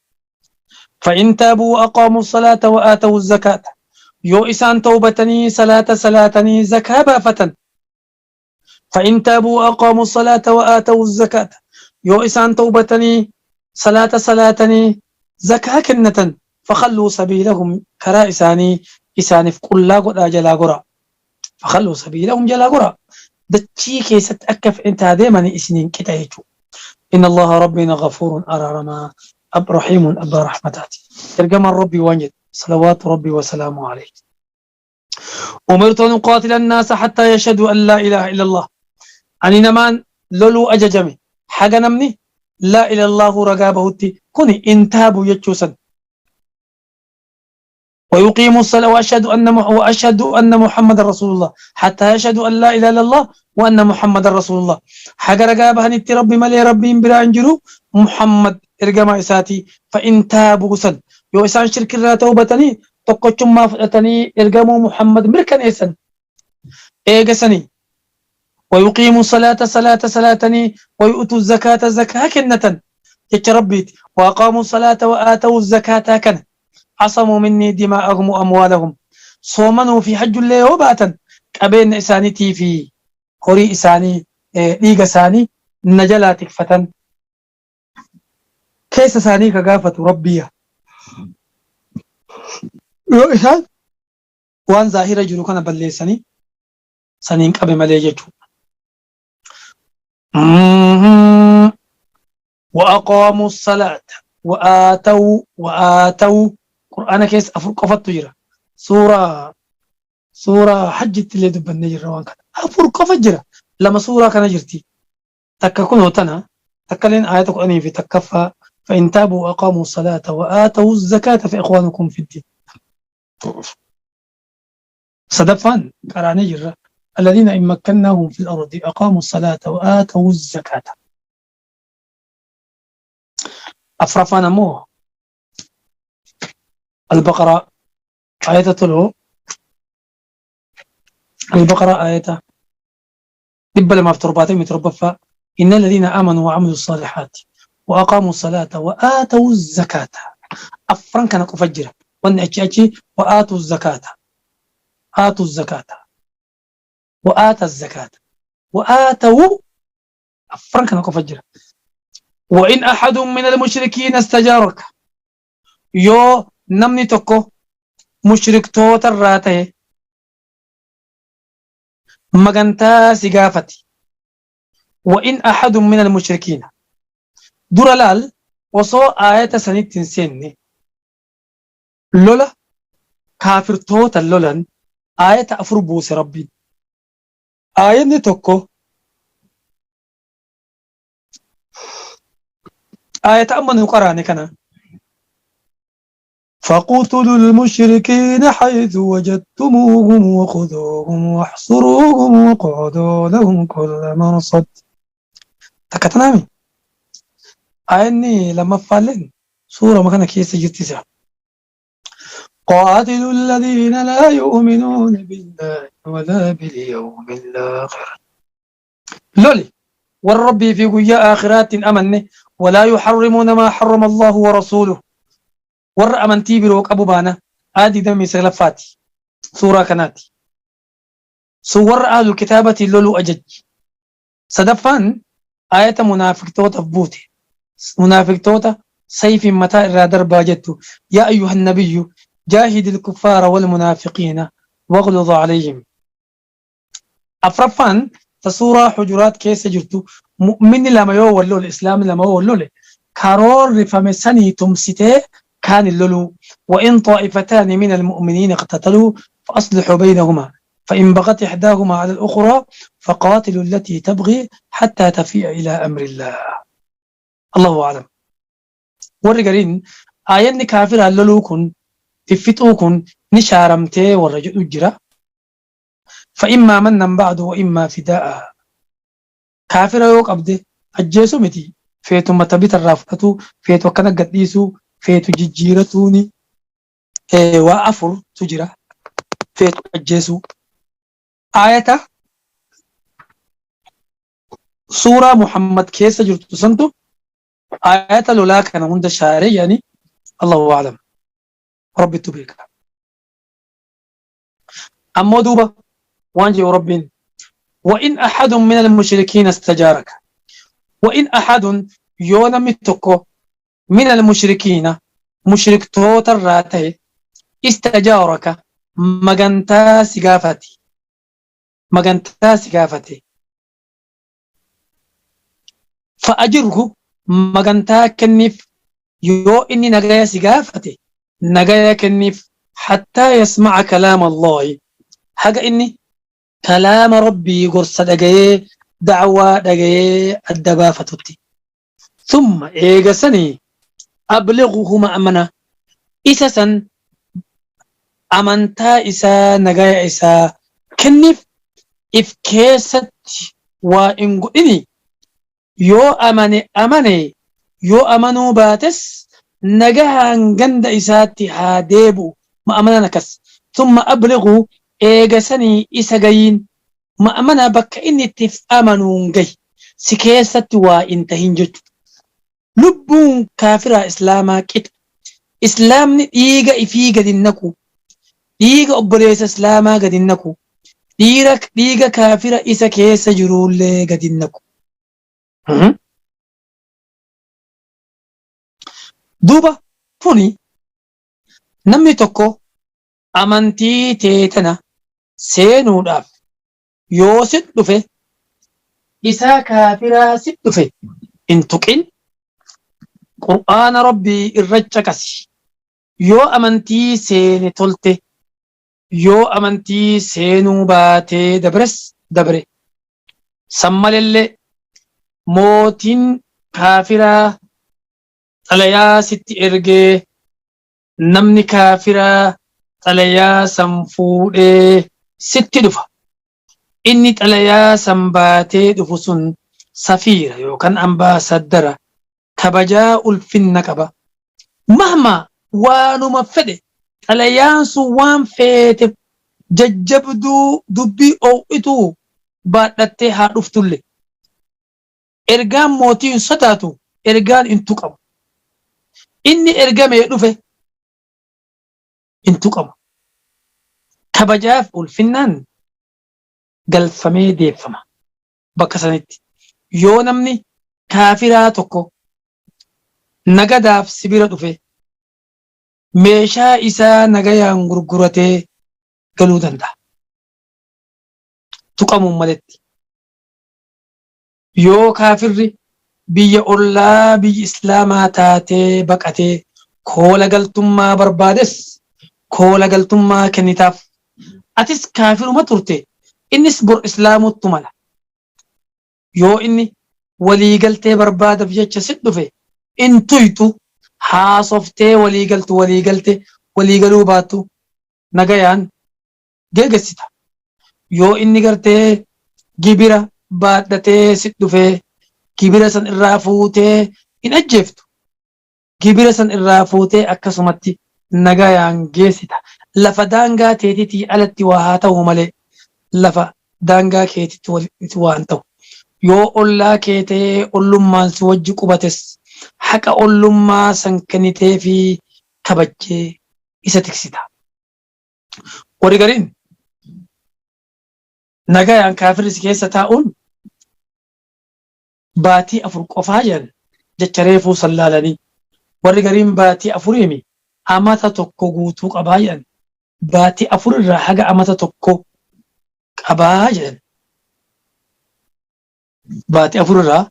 Fa'in taabuu wa aqaamuu salaata wa aatawu zakaata. Yoo isaan tawbatanii salaata salaatanii zakaa baafatan. Fa'in taabuu wa aqaamuu salaata wa aatawu zakaata. Yoo isaan tawbatanii salaata salaatanii zakaa kennatan fakhalluu sabiilahum karaa isaanii isaaniif qullaa godhaa jalaa goraa. Fakhalluu sabiilahum jalaa goraa. Dachii keessatti akka fedhan taa deemanii isiniin qixa jechuudha. Inna Allaha Rabbiin ghafuurun araaramaa ab rahiimun abbaa rahmataati. Ergamaan Rabbii waan jedhe salawaatu Rabbii wasalaamu alayhi. Umirtu an uqaatila annaasa hattaa yashhaduu an laa ilaaha illallah. Ani namaan loluu ajajame haga namni laa ilallaahu ragaa bahutti kuni in taabu jechuu san. ويقيموا الصلاة وأشهد أن محمد رسول الله حتى يشهدوا أن لا إله إلا الله وأن محمد رسول الله حق رقابة هنتي ربي ملي ربي برا انجرو محمد إرقما إساتي فإن تابوا سن يو إسان شرك الرا توبتني tokkochummaa fudhatanii ergamuu Muhammad mirkaneessan. Eega sanii wayuqiimu salaata salaata salaatanii wayu'tu zakaata zakaa kennatan jecha Rabbiiti. Waaqaamuu salaata wa aatawu zakaataa kana asamuu minnii dimaa'ahum wa amwaalahum soomanuu fi hajjullee yoo baatan qabeenya isaaniitii fi horii isaanii dhiiga isaanii na jalaa tikfatan. Keessa isaanii ka gaafatu Rabbiya. Yoo isaan waan zaahira jiru kana balleessanii saniin qabe malee jechuudha. Wa'aqaamu salaata wa'aatawu wa'aatawu Qur'aana keessa afur qofattu jira. Suuraa suuraa hajjitti illee dubbannee jirra waan kana. Afur qofa jira. Lama suuraa kana jirti. Takka kunoo tana, takkaleen aayata 11ffaa فإن تابوا وأقاموا الصلاة وآتوا الزكاة فإخوانكم في الدين. Sadaffaan qaraanee jirra. الذين إن مكناهم في الأرض أقاموا الصلاة وآتوا الزكاة. Afraffaan ammoo Al-Baqaraa ayata toloo Al-Baqaraa ayata 277ffaa Inna alladhiina aamanuu wa amilu saalihaati wa aqaamuu salaata wa aatawu zakaata afran kana qofa jira wanni achi achi wa aatuu zakaata aatuu zakaata wa aata zakaata wa aatawu afran kana qofa jira wa in ahadun min almushrikiina istajaaraka yoo namni tokko mushriktoota irraa ta'e magantaa si gaafati. Wa in ahadun minal mushrikiina. Dura laal osoo aayata sanitti hin seenne lola kaafirtoota lolan aayata afur buuse Rabbiin. Aayanni tokko aayata amma nu qaraane kana. فاقتلوا المشركين حيث وجدتموهم وخذوهم واحصروهم واقعدوا لهم كل مرصد تكتنامي آيني لما فالين سورة ما كان كيس جرتي قاتلوا الذين لا يؤمنون بالله ولا باليوم الآخر لولي والرب في قيا آخرات أمنه ولا يحرمون ما حرم الله ورسوله Warra amantii biroo qabu baana aaya 29ffaati suuraa kanaati. Sun warra ahlul kitaabatiin loluu ajajji. Sadaffaan aayata munaafiqtootaf buute. Munaafiqtoota sayfiin mataa irraa darbaa jettu yaa ayyuhan nabiyyu jaahidil kuffaara wal munaafiqiina waghluz alayhim. Afraffaan ta suuraa Hujuraat keessa jirtu mu'minni lama yoo wal lole islaamni lama yoo wal lole karoorrifame sanii tumsitee Kaan hin loluu. Wa in xaa'ifataani mina almu'miniina iqtataluu fa'aslixuu baynahumaa fa'in baghat ihdahumaa ala al-ukhraa faqaatiluu allatii tabghii hattaa tafii'a ilaa amrillaah. Allahu a'lam. Warri gariin aayanni kaafiraan loluu kun fiffixuu kun ni shaaramtee warra jedhu jira. Fa'immaa mannan ba'du wa immaa fidaa'a. Kaafira yoo qabde ajjeesu miti feetu mata bitarraa fudhatuu feetu akkana gad dhiisuu feetu jijjiiratuuni waa afur tu jira feetu ajjeesuu. Aayata suuraa Muhammad keessa jirtu santu aayata lolaa kana hunda shaare jedhanii Allahu a'lam. Rabbittu beeka. Ammoo duuba waan jedhu Rabbiin wa in ahadun min al-mushrikiina istajaaraka wa in ahadun yoo namni tokko min al-mushrikiina mushriktoota irraa ta'e istajaaraka magantaa si gaafate magantaa si gaafate fa'ajirhu magantaa kenniif yoo inni nagaya si gaafate nagaya kenniif hattaa yasma'a kalaama Allaahi haga inni kalaama Rabbii gorsa dhagayee da'waa dhagayee adda baafatutti thumma eega sanii ablighuhu ma'mana isa san amantaa isaa nagaya isaa kenniif if keessatti waa hin godhini yoo amane amane yoo amanuu baates nagahaan ganda isaatti haa deebi'u ma'amanaan akkas thumma ablighu eega sanii isa gayiin ma'amana bakka inni itti if amanuun gahi si keessatti waa hin tahin jechu Lubbuun kaafiraa islaamaa qixa. Islaamni dhiiga ifii gad hin naqu. Dhiiga obboleessa islaamaa gad hin naqu. Dhiira dhiiga kaafira isa keessa jiruullee gad hin naqu. Duuba tuni namni tokko amantii tee tana seenuudhaaf yoo sit dhufe isaa kaafiraa sit dhufe hin tuqin qur'aana rabbii irra caqasi yoo amantii seene tolte yoo amantii seenuu baatee dabres dabre san malellee mootiin kaafiraa xalayaa sitti ergee namni kaafiraa xalayaa san fuudhee sitti dhufa. Inni xalayaa san baatee dhufu sun safiira yookaan ambaasaddara kabajaa ulfinna qaba. Mahmaa waanuma fedhe xalayaan sun waan feete jajjabduu dubbii oow'ituu baadhattee haa dhuftulle. Ergaan mootii hin sodaatu, ergaan hin tuqamu. Inni ergamee dhufe hin tuqamu. Kabajaaf ulfinnaan galfamee deeffama bakka sanitti. Yoo namni kaafiraa tokko nagadaaf si bira dhufe meeshaa isaa nagayaan gurguratee galuu danda'a. Tuqamuun maletti. Yoo kaafirri biyya ollaa biyyi Islaamaa taatee baqatee koola galtummaa barbaades koola galtummaa kennitaaf. Atis kaafiruma turte innis bor Islaamuttu mala. Yoo inni walii galtee barbaadaf jecha sit dhufe in tuyxu haasoftee walii galtu walii galte walii galuu baattu nagayaan geegessita. Yoo inni gartee gibira baadhatee sit dhufee gibira san irraa fuutee hin ajjeeftu. Gibira san irraa fuutee akkasumatti nagayaan geessita. Lafa daangaa teetitii alatti waa haa ta'u malee lafa daangaa keetitti walitti waa hin ta'u. Yoo ollaa kee ta'ee ollummaan si wajji qubates haqa ollummaa san kenniteefii kabajjee isa tiksita. Warri gariin nagayaan kaafirri si keessa taa'uun baatii 4 qofaa jedhan jecha reefuu san laalanii. Warri gariin baatii afuriimi amata tokko guutuu qabaa jedhan. Baatii 4 irraa haga amata tokko qabaa jedhan. Baatii 4 irraa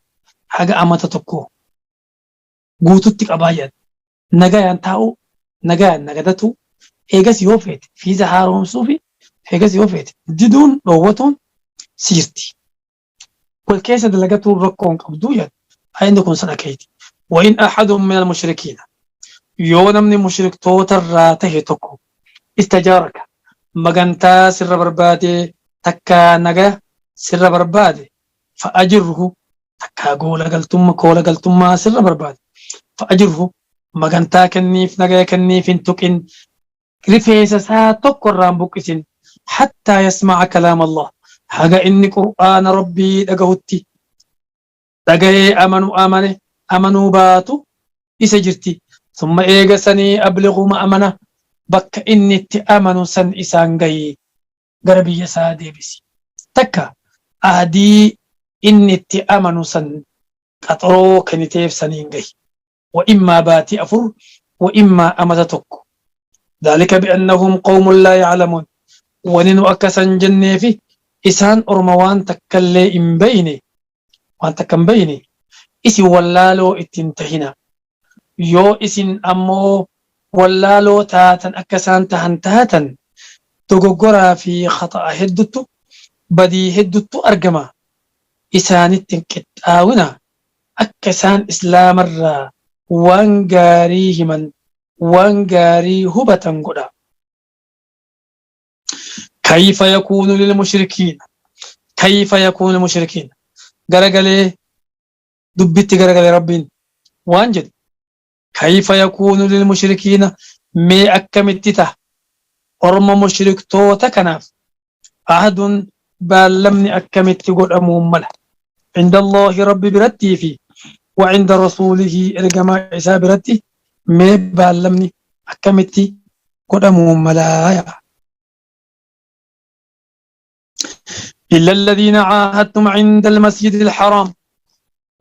haga amata tokko guututti qabaa jedhan. Nagayaan taa'uu Nagayaan nagadatuu, eegas yoo feete fiiza haaromsuu fi eegas yoo feete diduun dhoowwatuun si jirti. Wal keessa dalagatuun rakkoo hin qabduu jedhan. Ayinni kun san akeekti. Wa in ahadun minal mushrikiina yoo namni mushriktoota irraa tahe tokko istajaaraka magantaa sirra barbaade takkaa nagaya sirra barbaade fa'ajirhu takkaa goola galtumma koola galtummaa sirra barbaade fa'ajirhu magantaa kenniif nagaya kenniif hin tuqin rifeensa isaa tokko irraa hin buqqisin hattaa yasma'a kalaam Allah haga inni qur'aana rabbii dhagahutti dhagayee amanu amane amanuu baatu isa jirti summa eega sanii ablighuu ma'amana bakka inni itti amanu san isaan gayi gara biyya isaa deebisi. Takka ahdii inni itti amanu san qaxaroo kenniteef saniin gahi. Wa immaa baatii 4 wa immaa amata tokko. Dhaalika bi'annahum qawmun laa ya'lamuun. Wani nu akka san jenneefi isaan orma waan takkallee hin beeyne waan takka hin beeyne isin wallaaloo itti hin tahinaa. Yoo isin ammoo wallaaloo taatan akka isaan tahan taatan dogoggoraa fi khaxa'a hedduttu, badii hedduttu argama. Isaanitti hin qixxaawinaa. Akka isaan Islaamarraa waan gaarii himan, waan gaarii hubatan godhaa. Kayfa yakuunu lilmushrikiina Kayfa yakuunu lilmushrikiina Garagalee dubbitti garagale Rabbiin waan jedhe kayfa yakuunu lilmushrikiina mee akkamitti taha orma mushriktoota kanaaf ahdun baallamni akkamitti godhamuun mala inda Allaahi Rabbi birattii fi wa inda rasuulihi ergamaa isaa biratti mee baallamni akkamitti godhamuun malaa إلا الذين عاهدتم عند المسجد الحرام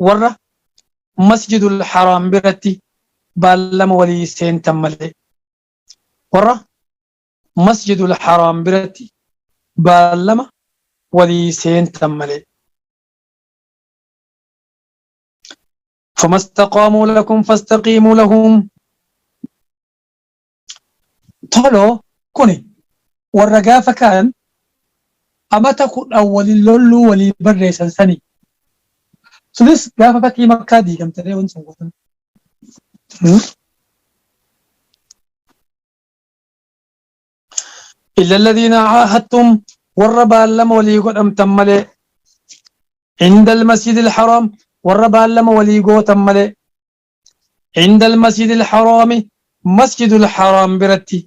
warra masjidul haraam biratti baallama walii seentan malee warra masjidul haraam biratti baallama walii seentan malee فما استقاموا لكم فاستقيموا لهم Tolo kuni warra gaafa kaan amata 10 walin lolluu walii barreessan sani. Sunis gaafa fathii Makkaa diigamte ree wanni sun guutuun. Illa alladhiina caahadtum warra baallama walii godhamtan malee inda almasjidil haraam warra baallama walii gootan malee Inda al-masjidil haraami masjidul haraam biratti.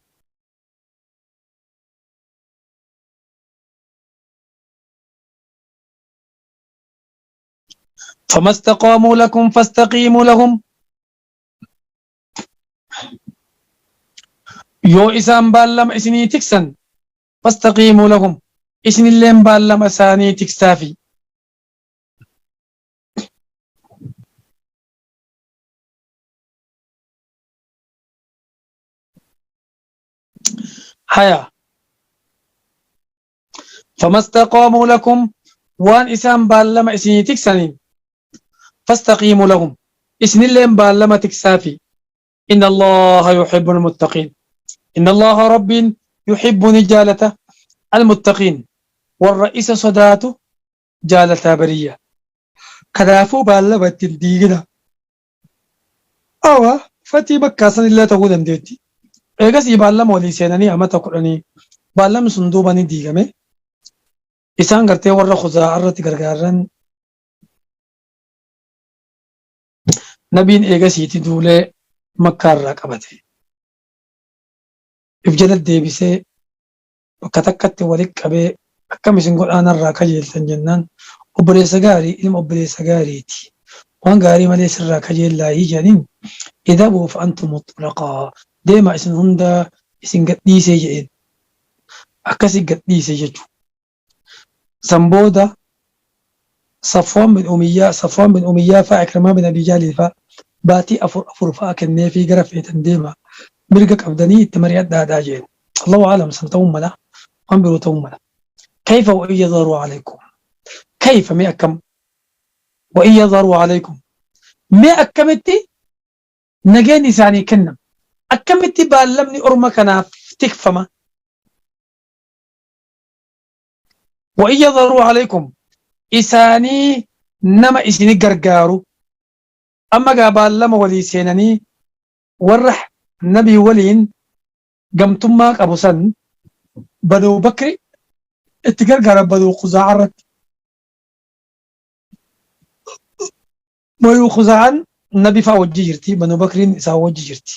فما استقاموا لكم فاستقيموا لهم yoo isaan baallama isinii tiksan fastaqiimuu lahum isinilleen baallama isaanii tiksaafi. Haya. Famastaqaamuu lakum waan isaan baallama isinii tiksaniin fastaqiimuu lahum isinilleen baallama tiksaafi. Inna Allaha yuhibbul muttaqiin. Inna Allaha Rabbiin yuhibbu ni jaalata al-muttaqiin warra isa sodaatu jaalataa bariyya. Kanaafuu baallama itti hin diiginaa. Awa fatii bakkaa sanillee ta'uu dandeetti. Eegasii baallama walii seenanii amata kudhanii baallamni sun duuba ni diigame. Isaan gartee warra Khuzaa'a irratti gargaarran Nabiin eegasiiti duulee Makkaa irraa qabate. If jala deebisee bakka takkatti wali qabee akkam isin godhaa narraa kajeeltan jennaan obboleessa gaarii ilma obboleessa gaariiti waan gaarii malee sirraa kajeellaahii jedhaniin idhabuu fa antumu xulaqaa deemaa isin hundaa isin gadhiisee jedheen akkasi gadhiise jechu san booda Safwaan bin Umiyyaa Safwaan bin Umiyyaa faa Ikrimaa bin Abii Jahlii faa baatii afur afur fa'a kenneefii gara feetan deema mirga qabdanii itti mari'adhaadhaa jeen. Allahu a'lam san ta'uun mala waan biroo ta'uun mala. Kayfa wa in yadharuu alaykum kayfa mee akkam wa in yadharuu alaykum mee akkamitti nageenyi isaanii kennama. Akkamitti baallamni orma kanaaf tikfama? Wa in yadharuu alaykum isaanii nama isini gargaaru. Amma gaa baallama walii seenanii warra nabii waliin gamtummaa qabu san Banuu Bakri itti gargaaran Banuu Khuzaa'a irratti. Banuu Khuzaa'aan nabi fa'a wajji jirti, Banuu Bakriin isaan wajji jirti.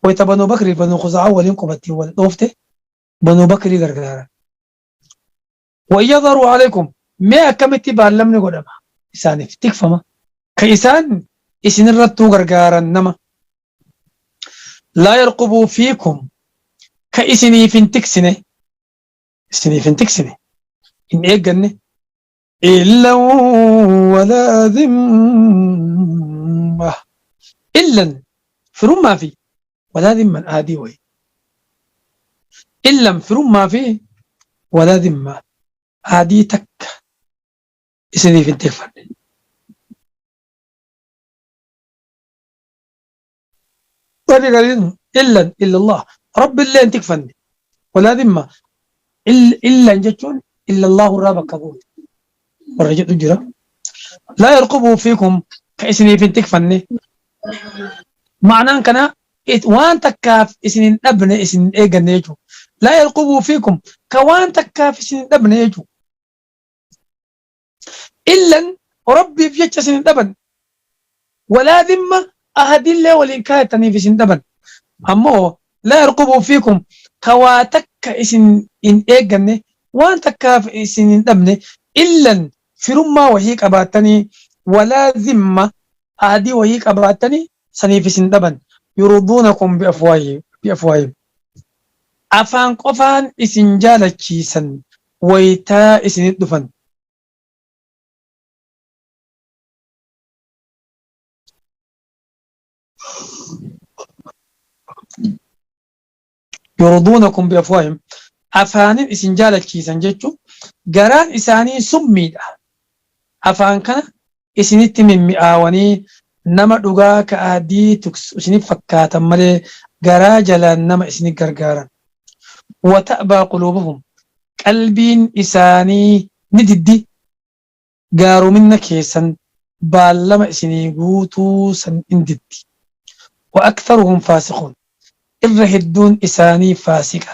Wayta Banuu Bakrii Banuu Khuzaa'aan waliin qubattiin wal dhoofte Banuu Bakrii gargaaran. Wa yadharuu alaykum mee akkamitti baallamni godhama isaaniif tikfama ka isaan isinirrattuu gargaaran nama laa yarqubuu fiikum ka isiniif hin tiksine isiniif hin tiksine hin eegganne illa walaa dhimma illan firummaa fi walaa dhimman aadii wayi illan firummaa fi walaa dhimma aadii takka isiniif hin tikfanne. Warri gariin illan illallah rabbi illee hin tikfanne walaa dhimma illan jechuun illallahu irraa bakka buute warra jedhu jira. Laa yarqubuu fiikum ka isiniif hin tikfanne ma'anaan kana waan takkaaf isin hin dhabne isin hin eegganne jechuudha. Laa yarqubuu fiikum ka waan takkaaf isin hin dhabne jechuudha. Illan Rabbiif jecha isin hin dhaban. Walaa dhimma ahadillee waliin kaayattaniif isin dhaban. Ammoo laa yarqubuu fiikum ka waa takka isin hin eegganne waan takkaaf isin hin dhabne illan firummaa wahii qabaattanii walaa dhimma ahadii wahii qabaattanii saniif isin dhaban. Yurduunakum biafwaahihim. Afaan qofaan isin jaalachiisan wayta isinit dhufan. Yurduunakum biafwaahim afaanin isin jaalachiisan jechuun garaan isaanii summiidha. Afaan kana isinitti mimmi'aawanii nama dhugaa ka ahdii tuksu isinif fakkaatan malee garaa jalaan nama isinit gargaaran. Wa ta'baa quluubuhum qalbiin isaanii ni diddi gaarominna keessan baallama isinii guutuu san in diddi. Wa aktharuhum faasiquun irra hedduun isaanii faasiqa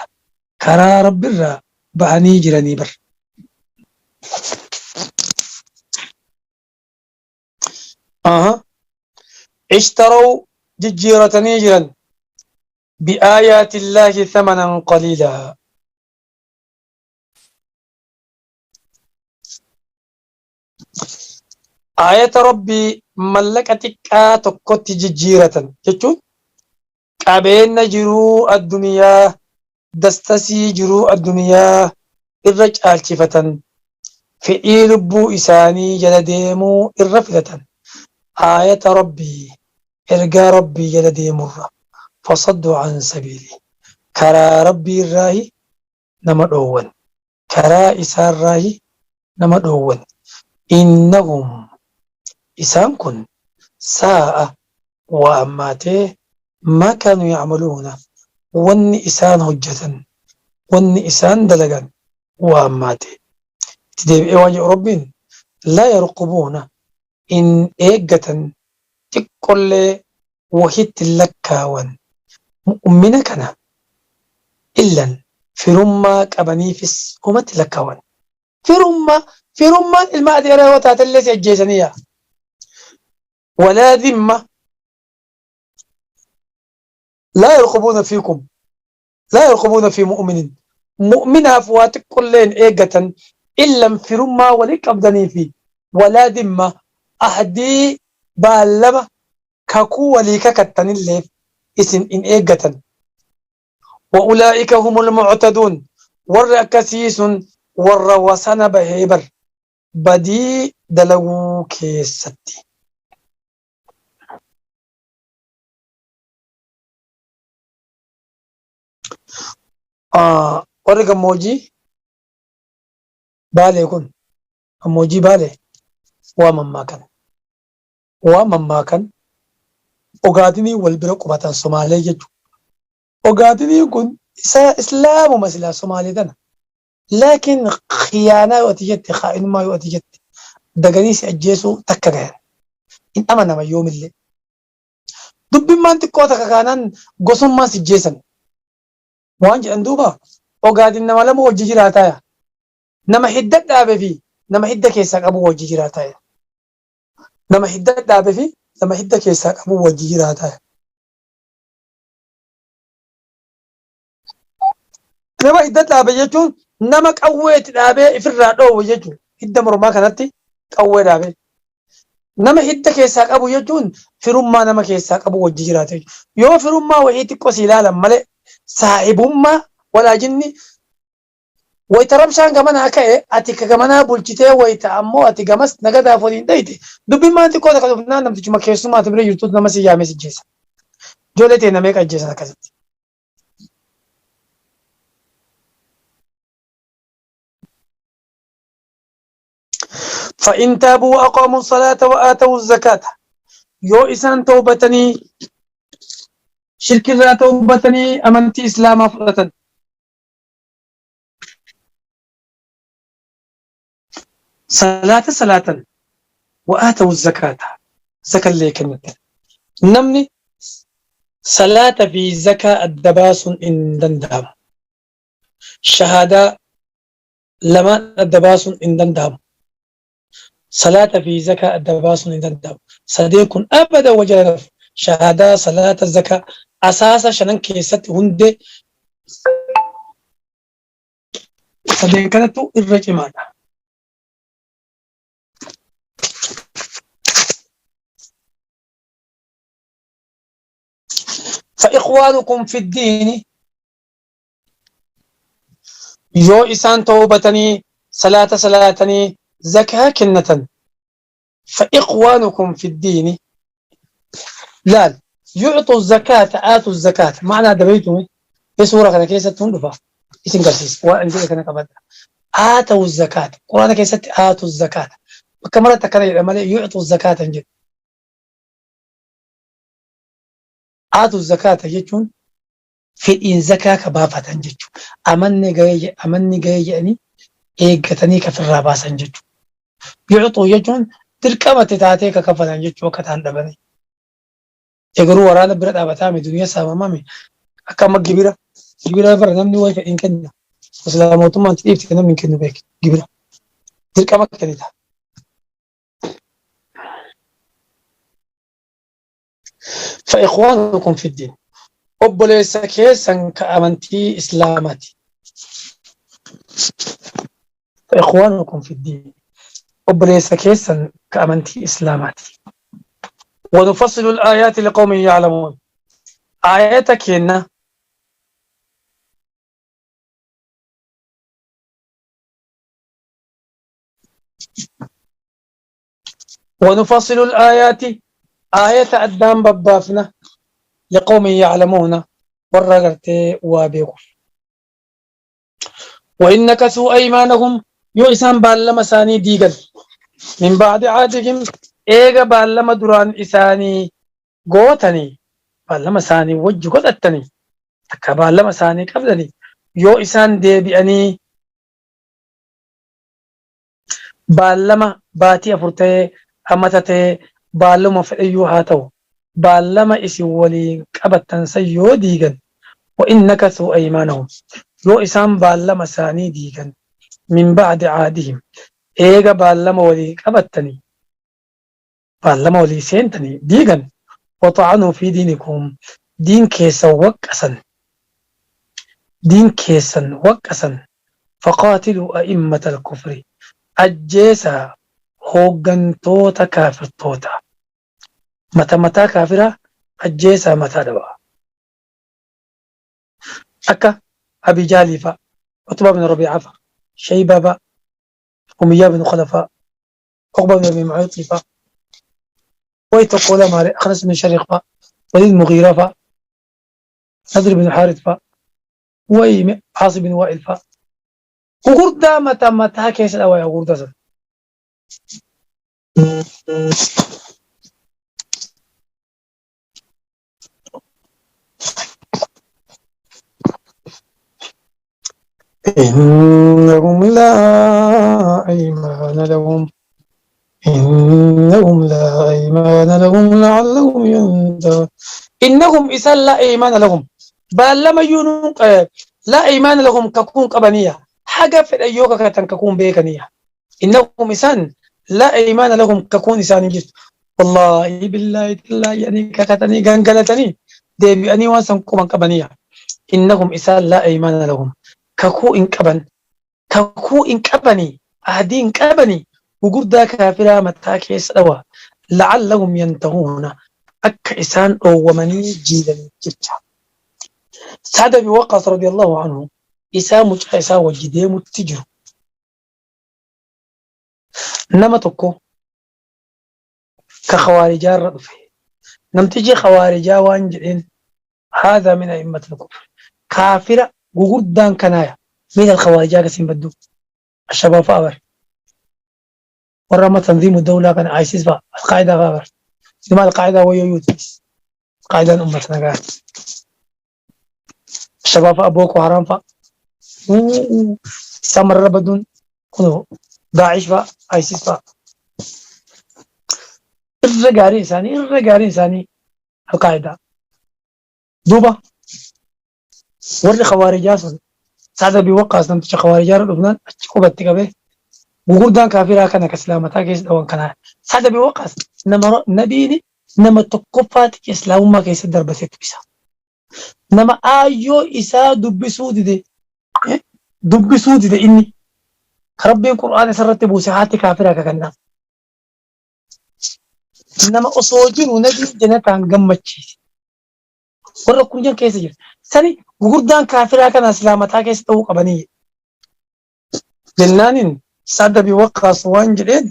karaa Rabbirraa bahanii jiranii bar. Aha. Ishtaraw jijjiiratanii jiran bi'aayaati Illaahi thamanan qaliilaa. Aayata Rabbii mallaqa xiqqaa tokkotti jijjiiratan jechuun qabeenna jiruu adduniyaa dastasii jiruu adduniyaa irra caalchifatan fedhii lubbuu isaanii jala deemuu irra filatan aayata Rabbii ergaa Rabbii jala deemurra fasaddu an sabiili karaa Rabbii irraahi nama dhoowwan karaa isaarraahi nama dhoowwan innahum isaan kun saa'a waa hammaatee maa kaanuu ya'maluuna wanni isaan hojjatan wanni isaan dalagan waa hammaate itti deebi'ee waan jedhu Rabbiin laa yarqubuuna in eeggatan xiqqollee wahitti hin lakkaawan mu'mina kana illan firummaa qabaniifis homatti lakkaawan firummaa firummaan ilma adeeraa yoo taatellee si ajjeesanii yaa walaa dhimma laa yarqubuuna fiikum laa yarqubuuna fi mu'minin mu'minaaf waa xiqqollee hin eeggatan illan firummaa walii qabdanii fi walaa dhimma ahdii baallama kakuu walii kakattanilleef isin hin eeggatan. Wa ulaa'ika humul mu'taduun warri akkasii sun warra wasana bahee bar badii dalaguu keessatti. Warri gammoojjii Baalee kun gammoojjii Baalee waa mammaakan. Waa mammaakan Ogaadinii wal bira qubatan Somaalee jechuudha. Ogaadiniin kun isa Islaamuma silaa Somaalee tana. Laakiin khiyaanaa yoo ati jette, khaa'inummaa yoo ati jette, daganii si ajjeesuu takka gayan. Hin amanaman yoomillee. Dubbimmaan xiqqoo takka kaanaan gosummaan si jeesan. Waan jedhan duuba Ogaadin nama lama wajji jiraataaya. Nama hidda dhaabe fi nama hidda keessaa qabu wajji jiraataaya. Nama hidda dhaabe fi nama hidda keessaa qabu wajji jiraataaya. Nama hidda dhaabe jechuun nama qawwee itti dhaabee ifirraa dhoowwe jechuudha. Hidda mormaa kanatti qawwee dhaabee. Nama hidda keessaa qabu jechuun firummaa nama keessaa qabu wajji jiraate jechuudha. Yoo firummaa wahii xiqqoo si ilaalan malee saahibummaa walaajinni wayita rabshaan gamanaa ka'e ati ka gamanaa bulchitee wayita ammoo ati gamas nagadaaf waliin dhayite dubbimmaan xiqqoo takka dhufnaan namtichuma keessummaa ati bira jirtutu nama si yaamee si jeessa. Ijoollee teenna meeqa ajjeesan akkasitti. فإن تابوا وأقاموا الصلاة وآتوا الزكاة yoo isaan tawbatanii shirkirraa tawbatanii amantii islaamaa fudhatan salaata salaatan wa'aatawu zakaata zakallee kennatan namni salaata fi zakaa adda baasuun hin danda'amu shahaadaa lamaan adda baasuun hin danda'amu salaata fi zakaa adda baasuun hin danda'amu sadeen kun abada wajala nafu shahaadaa salaata zakaa asaasa shanan keessatti hundee sadeen kanattu irra cimaadha. فإخوانكم في الدين yoo isaan tawbatanii salaata salaatanii zakaa kennatan فإخوانكم في الدين laal yucxu zakaata aatu zakaata ma'anaa dabaytume fi suura kana keessatti hun dhufa isin garsiisa waan ani jedhe kana qabadha aatawu zakaata quraana keessatti aatu zakaata bakka maratti akkana jedha malee yucxu zakaata hin jedhu aatu zakaata jechuun fedhiin zakaa ka baafatan jechuudha amanni gahee amanni gahee jedhanii eeggatanii kafirraa baasan jechuudha yucxuu jechuun dirqamatti taatee ka kafalan jechuu akka ta'an dhabanii Egaruu waraana bira dhaabataa mi duniya saamamaa mi akka amma gibira gibira bara namni wayi fedhiin kenna silaa mootummaan itti dhiifte namni hin kennu beek gibira dirqama kennita. Fa'ikhwaanukum fiddiin obboleessa keessan ka amantii islaamaati. Fa'ikhwaanukum fiddiin obboleessa keessan ka amantii islaamaati. ونفصل الآيات لقوم يعلمون آيات كينا ونفصل الآيات آية أدام ببافنا لقوم يعلمون ورغرتي وابيكم وإن نكثوا أيمانهم yoo isaan baallama isaanii diigan min ba'di aadihim eega baallama duraan isaanii gootanii baallama isaanii wajji godhattanii takka baallama isaanii qabdanii yoo isaan deebi'anii baallama baatii afur ta'ee amata ta'ee baallama fedhayyuu haa ta'u baallama isin waliin qabattan san yoo diigan wa in nakasuu aymaanahum yoo isaan baallama isaanii diigan min ba'di caadihim eega baallama walii qabattanii baallama walii seentanii diigan waxa'anuu fi diinikum diin keessan waqqasan diin keessan waqqasan faqaatiluu a'immata alkufri ajjeesaa hooggantoota kaafirtoota mata mataa kaafiraa ajjeesaa mataa dhawaa akka Abi Jaalii fa'a, Utbaa bin Rabii'aa fa'a, Shaybaa fa'a, Umiyyaa bin Khalafaa, Uqba bin Abi Mu'ayxii fa'a, way tokko lamaale Akhnas bin Shariiq fa'a, Waliid Mughiiraa fa'a, Nadr bin Haarit fa'a, way Aasi bin Waa'il fa'a. Gugurdaa mata mataa keessa dhawaa gugurdaa sana. إنهم لا أيمان لهم إنهم لا أيمان لهم لعلهم ينتهون. إنهم إسان لا أيمان لهم baallama iyyuu nuun laa aymaana lahum kakuun qabaniya haga fedhan yoo kakatan kakuun beekaniya innahum isaan laa aymaana lahum kakuun isaan hin jirtu wallaahi billaahi tallaahi jedhanii kakatanii gangalatanii deebi'anii waan san quban qabaniya innahum isaan laa aymaana lahum kakuu hin qaban kakuu hin qabanii ahdii hin qabanii gugurdaa kaafiraa mataa keessa dhawa la'allahum yantahuuna akka isaan dhoowwamanii jiilaniif jecha. Sa'd Abi Waqqaas radiyallahu anhu isaa mucaa isaa wajji deemutti jiru. Nama tokko ka khawaarijaa irra dhufe. Namtichi khawaarijaa waan jedheen haadha min a'immatil kufr. Kaafira gugurdaan kanaaya. Min al-khawaarijaa kasiin baddu. Ashabaab fa'a bar. Warra amma tanziimu dawlaa kana ISIS fa'a alqaa'idaa fa'a bar. Sima alqaa'idaa wayyoo yuutis. Alqaa'idaan ummata nagaati. Shabaab fa'a Boko Haram fa'a. Isaan mararra baduun kunoo Daa'ish fa'a ISIS fa'a. Irra gaariin isaanii irra gaariin isaanii alqaa'idaa. Duuba warri khawaarijaa sun Sa'ad Abii Waqqaas namticha khawaarijaa irra dhufnaan achi qubatti qabee gugurdaan kaafiraa kana ka silaa mataa keessa dhawan kana Sa'ad Abii Waqqaas nama nabiini nama tokkoffaati islaamummaa keessa darbatee dubbisa. Nama aayyoo isaa dubbisuu dide dubbisuu dide inni ka rabbiin qur'aana isarratti buuse haati kaafiraa kakannaaf. Nama osoo jiru nabiin janataan gammachiise. Warra kunjan keessa jira. Sani gugurdaan kaafiraa kana silaa mataa keessa ta'uu qabanii. Jennaanin Sa'ad Abi Waqqaas waan jedheen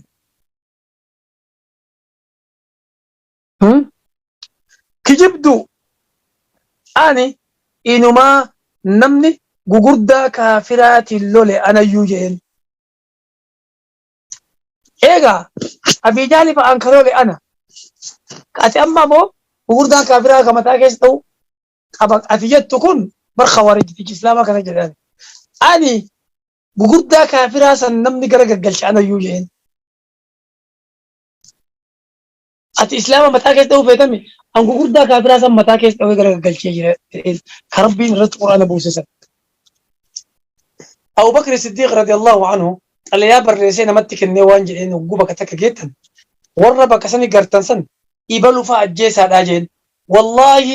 kijibdu ani inumaa namni gugurdaa kaafiraatiin lole anayyuu jedheen. Eegaa Abii Jaali fa'aan ka lole ana. Ati amma immoo gugurdaan kaafiraa ka mataa keessa ta'u qaba ati jettu kun bar khawaarijtichi islaamaa kana jedhan. Ani gugurdaa kaafiraa san namni gara gaggalche anayyuu jedheen. Ati islaama mataa keessa ta'uu feetami an gugurdaa kaafiraa san mataa keessa ta'uu gara gaggalchee jira jedheen ka rabbiin irratti quraana buuse san. Abu Bakr Siddiq radiyallahu anhu xalayaa barreessee namatti kennee waan jedheen hogguu bakka takka geettan warra bakka sani gartan san ibalu fa'a ajjeesaadhaa jeen. Wallaahi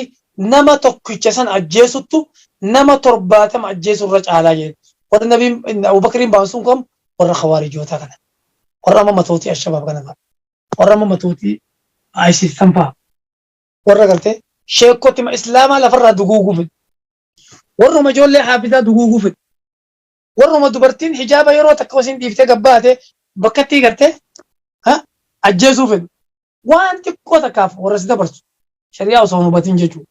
nama tokkicha san ajjeesuttu nama 70 ajjeesuu irra caalaa jeen. Warri nabiin Abu Bakriin baan sun kam warra khawaarijootaa kana. Warra amma matootii Ashabaab kana fa'a. Warra amma matootii ISIS san fa'a. Warra gartee sheekkotima islaamaa lafarraa duguuguu fedhu. Warruma ijoollee haafizaa duguuguu fedhu. Warruma dubartiin hijaaba yeroo takka isin dhiiftee gabbaate bakkattii gartee ajjeesuu fedhu. Waan xiqqoo takkaaf warra si dabarsu. Shari'aa osoo hin hubatin jechuudha.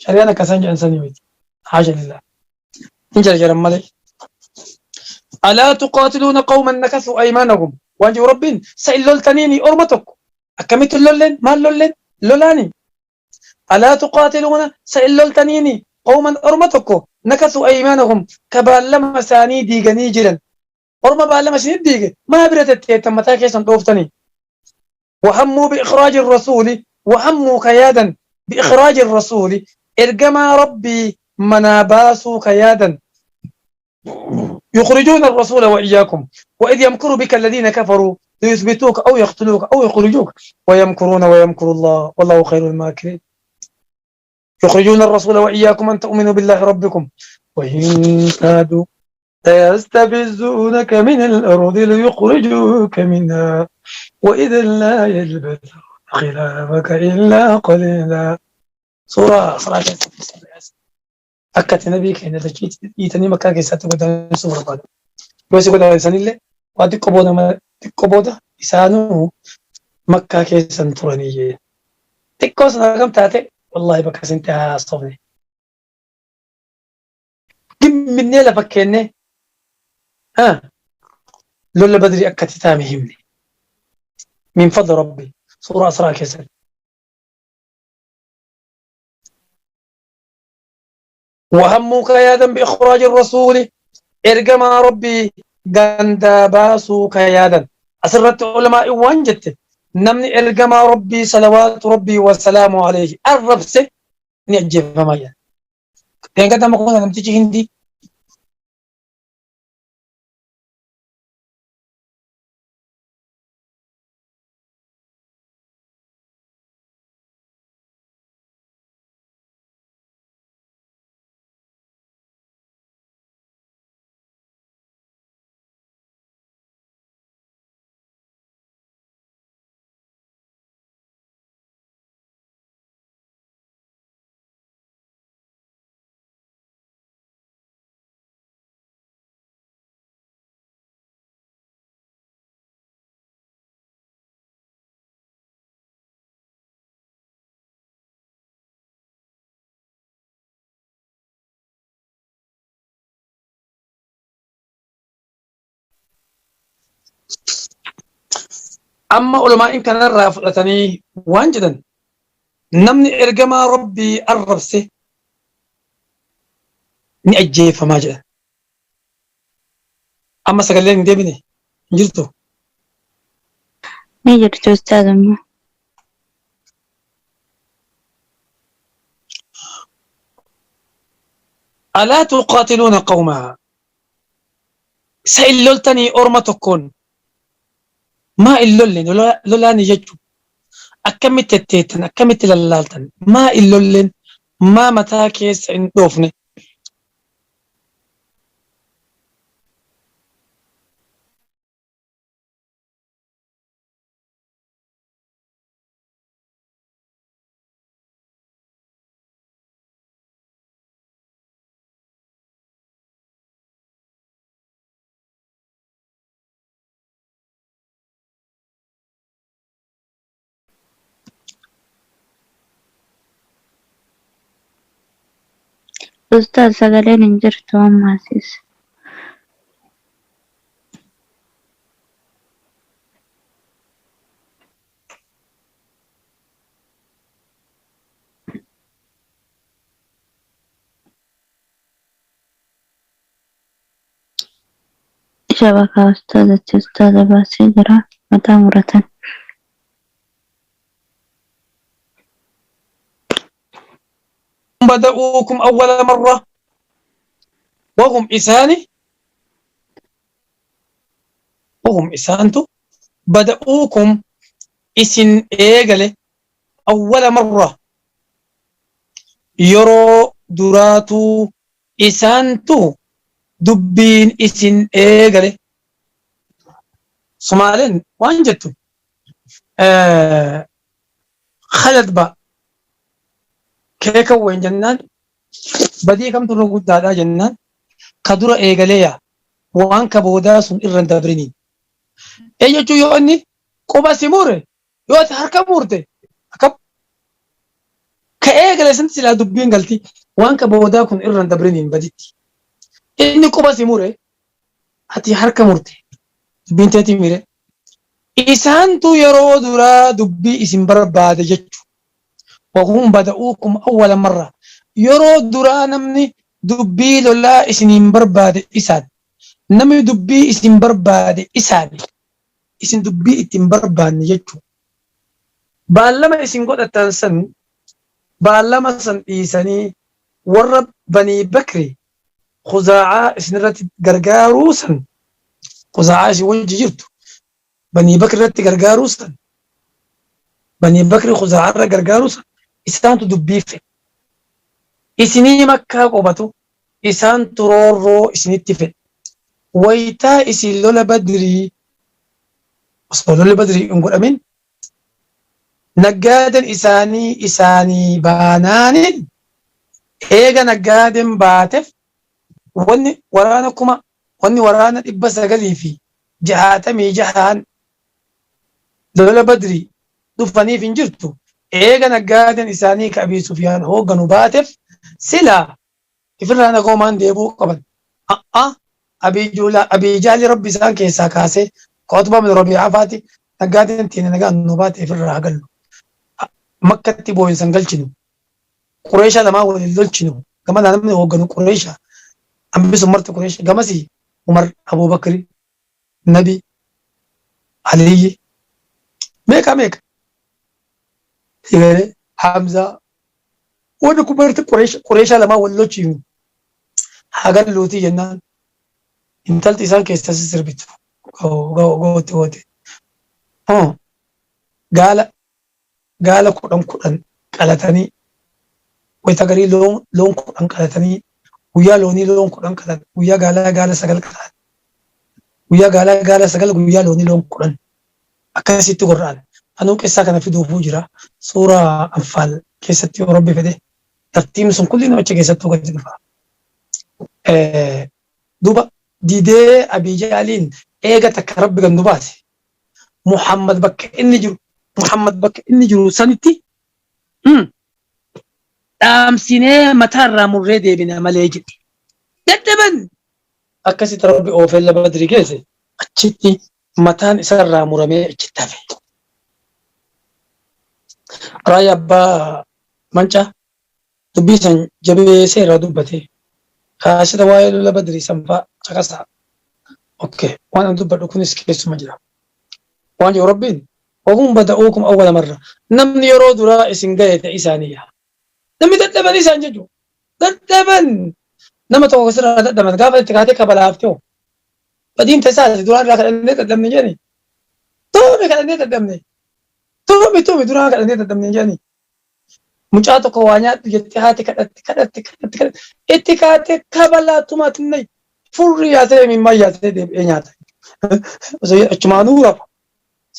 Shari'aan akka isaan jedhan sanii miti. Haasha lillah. Hin jarjaran malee. Alaa tuqaatiluuna qawman nakasuu aymaanahum. Waan jedhu Rabbiin sa hin loltaniini orma tokko. Akkamitti hin lolleen? Maal lolleen? Lolaani. Alaa tuqaatiluuna sa hin loltaniini qawman orma tokko nakasuu aymaanahum ka baallama isaanii diiganii jiran. Orma baallama isinit diige maa bira tetteettan mataa keessan dhooftanii. Wahammuu bi'ikraaji rasuuli wahammuu ka yaadan bi'ikraaji rasuuli ergamaa Rabbii manaa baasuu ka yaadan. يخرجون الرسول وإياكم وإذ يمكر بك الذين كفروا ليثبتوك أو يقتلوك أو يخرجوك ويمكرون ويمكر الله والله خير الماكرين. يخرجون الرسول وإياكم أن تؤمنوا بالله ربكم وإن كادوا ليستفزونك من الأرض ليخرجوك منها وإذا لا يلبثون خلافك إلا قليلا. سورة صلاة akka ati nabii keenya dachii dhiitanii makkaa keessatti godaansuu barbaadu. Yoo si godaansanillee waa xiqqoo booda xiqqoo booda isaanuu makkaa keessan turanii jee. Xiqqoo sana akkam taate wallaahi bakka isin itti haasofne. Gimminnee lafa keennee lola badrii akka itti taame himne. Min fadli rabbi suuraa Asraa keessatti. Wahammuu ka yaadan bi'ikhraaj rasuuli Ergamaa Rabbii gandaa baasuu ka yaadan. Asirratti ulamaa'iin waan jette, namni ergamaa Rabbii salawaatu Rabbii wasalaamu alayhi arrabse ni ajjeefama jedhan. Dheengadda amma kun namtichi Hindii Amma ulamaa'in kanarraa fudhatanii waan jedhan, namni ergamaa Rabbii arrabse ni ajjeefamaa jedhan. Amma sagaleen hin deebine, hin jirtu. Ni jirti ustaaz amma. Alaa tuqaatiluuna qawmaa, isa hin loltanii orma tokkoon? Maa hin lolle lolaani jechu? Akkamitti tetteettan, akkamitti lallaaltan? Maa hin lolleen? Maa mataa keessa hin dhoofne? Ustaaz, sagaleen hin jirtu ammaasis. Shabakaa ustaazatti ustaaza baasee jira mataa muratan. Bada'uukum awwala marra wahum isaani, wahum isaantu, bada'uukum isin eegale, awwala marra yeroo duraatuu isaantu dubbiin isin eegale. Somaaleen waan jettu, khalad ba keeka wayin jennaan, badii kamtu irra guddaadha jennaan, ka dura eegalee yaa waan ka boodaa sun irra hin dabriniin. Ee jechuun yoo inni quba si mure, yoo ati harka murte, akkam ka eegale santi silaa dubbiin galti, waan ka boodaa kun irra hin dabriniin baditti. Inni quba si mure, ati harka murte, dubbiin teetii mire. Isaantu yeroo duraa dubbii isin barbaade jechu. Wahum bada'uukum awwala marra. Yeroo duraa namni dubbii lolaa isiniin barbaade isaan. Namni dubbii isin barbaade isaani. Isin dubbii itti hin barbaanne jechu. Baallama isin godhattan san, baallama san dhiisanii warra Banii Bakri Khuzaa'aa isinirratti gargaaruu san, Khuzaa'aa isin wajji jirtu Banii Bakri irratti gargaaruu san, Banii Bakri Khuzaa'aa irra gargaaruu san isaantu dubbii fedhe. Isinii Makkaa qubatu isaantu roorroo isinitti fedhe. Waytaa isin lola Badrii, osoo lolli Badrii hin godhamin, naggaaden isaanii isaanii baanaanin, eega naggaaden baatef wanni waraana kuma, wanni waraana 966n lola Badrii dhufaniif hin jirtu. Eega naggaaden isaanii ka Abii Sufyaan hoogganu baatef silaa ifirraa nagoomaan deebi'uu qaban. A'a, Abii Jahli Rabbi isaan keessaa kaasee ka Utbaa bin Rabii'aa faati, naggaaden teenya nagaan nuu baate, ifirraa haa gallu. Makkatti booyinsa hin galchinu. Qureeshaa lamaan waliin lolchinu. Gamanaa namni hoogganu Qureesha. Ambi sun marti Qureesh gamasii Umar, Abubakri, Nabi, Aliyyi meeqa meeqa Sigalee Hamzaa warri kun marti Qureesh Qureeshaa lamaan wal lochiinu haa galluutii jennaan intalti isaan keessa sirbitu goote goote gaala gaala 10 10 qalatanii wayta garii loon loon 10 qalatanii guyyaa loonii loon 10 qalan guyyaa gaalaa gaala 9 qalan guyyaa gaalaa gaala 9 guyyaa loonii loon 10 akkasitti gorra'an. Anuu qissaa kana fiduufuu jira suuraa anfaal keessatti yoo rabbi fedhe tartiibni sun kulli achi keessattuu gadi dhufa. Duuba didee Abii Jaaliin eega takka rabbi gad nu baase Muhammad bakka inni jiru Muhammad bakka inni jiru sanitti dhaamsinee mataa irraa murree deebina malee jedhe. Dadhaban akkasitti rabbi oofee lafa badrii geesse achitti mataan isarraa muramee achitti hafe. Raayyaa abbaa mancaa dubbii san jabeessee irraa dubbate. Kaaseta waa'ee lola Badrii san faa caqasaa. Okay. Waan an dubbadhu kunis keessuma jira. Waan jedhu Rabbiin wahum bada'uukum awwala marra. Namni yeroo duraa isin gahe ta'e isaaniyya. Namni dadhaban isaan jechuudha. Dadhaban nama tokko sirraa dadhaban gaafa itti kaatee kabalaafte hoo. Badiin tasaati duraan irraa kadhannee dadhabne jedhani. Tuumi kadhannee dadhabne. Tuumi tuumi duraan kadhannee dadhabne jedhani. Mucaa tokko waa nyaadhu jettee haati kadhatti kadhatti kadhatti kadhatti itti kaatee kabalaa tumaatti nayi furrii yaasee mimmaa yaasee deebi'ee nyaata. Osoo achumaanuu rafa.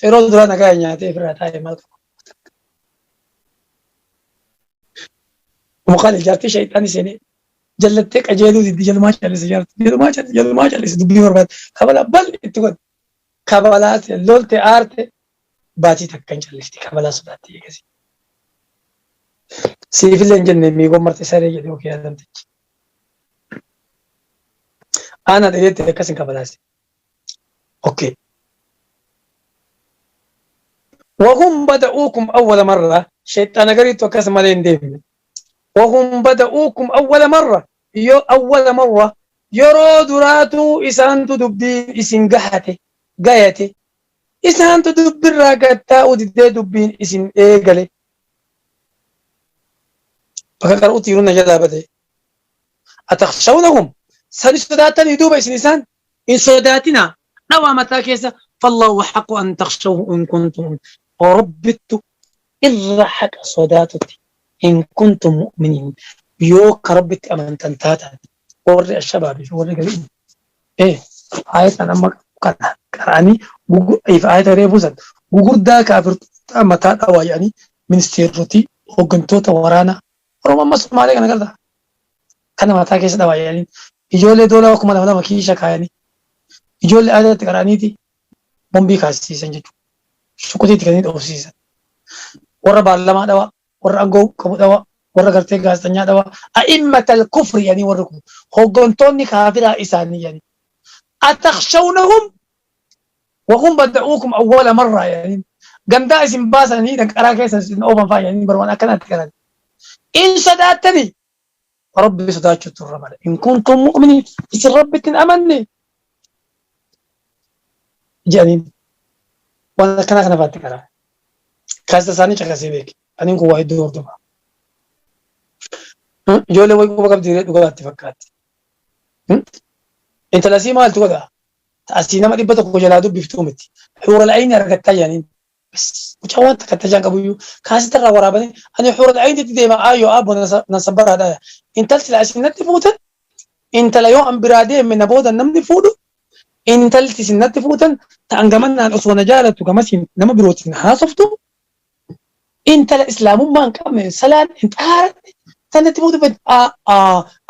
Yeroo duraa nagaa nyaatee ofirraa taa'ee maal qaba. Mukaan ijaartii shayxaani seenee jallattee qajeeluu diddi jalumaa callise jaartii jalumaa callise jalumaa callise dubbii barbaade kabalaa bal itti godhe kabalaa lolte aarte baatii takka hin callisti kabalaa sodaatti eegasii. Siifillee hin jenne miigoon marte saree jedhee of yaadamtichi. Aanaa dhageetti akkas hin kabalaase. Okay. Wahum bada'uukum awwala marra shayxaana gariitu akkas malee hin deemne. Wahum bada'uukum awwala marra yoo awwala marra yeroo duraatu isaantu dubbiin isin gahate gayate Isaantu dubbirraa gad taa'uu didee dubbiin isin eegale. Bakka qara'utti yeroo na jalaa bade. Atakhshawnahum sani sodaattanii duuba isin isaan hin sodaatinaa dhawaa mataa keessa fallahu haqqu an takhshawhu in kuntum rabbittu irra haqa sodaatutti in kuntum mu'miniin yoo ka rabbitti amantan taatan warri ashabaabii fi warri garii Eh, aayatan amma kana qara'anii if aayata reefuu san gugurdaa kaafirtoota mataa dhawaa jedhanii ministeerotii hooggantoota waraanaa Oromoo amma Somaalee kana garta kana mataa keessa dhawaa jedhanii ijoollee doolaa 2000 kiisha kaayanii ijoollee aayatatti qara'aniiti bombii kaasisiisan jechuudha. Shuqutiitti kan inni dhoofsiisan. Warra baarlamaa dhawaa warra aangoo qabu dhawa, warra gartee gaazexanyaa dhawa, a'immatal kufri jedhanii warri kun hooggantoonni kaafiraa isaanii jedhanii. Atakhshawnahum wahum bada'uukum awwala marraa jedhanii gandaa isin baasanii danqaraa keessa isin oofan fa'aa jedhanii barwaan akkanaatti galan. In sodaattanii Rabbi sodaachuutu irra mala. In kuntum mu'miniin isin Rabbitti hin amanne jedhaniin waan akkanaa kana fa'aatti karaa. Kaasta isaanii caqasee beeke. Aniin kun waa hedduu hordofa. Ijoollee wayii quba qabdi dhugaatti fakkaatti. Intala sii maaltu godha? Asii nama 100 jalaa dubbiftuu miti. Xuura la'ayni argattaa jedhaniin. Bas mucaa waan takka tajaan qabuyyuu kaasita irraa waraabanii ani xuura la'aynitti deema aayyoo aabbo nan sabbaraadha. Intalti laa isin natti fuutan intala yoo an biraa deeme na booda namni fuudhu intalti isin natti fuutan ta'an gamanaan osoo na jaalattu gamasiin nama birootiin haasoftu intala islaamummaa hin qabne salaan hin xahaaranne tan natti fuutu fedhe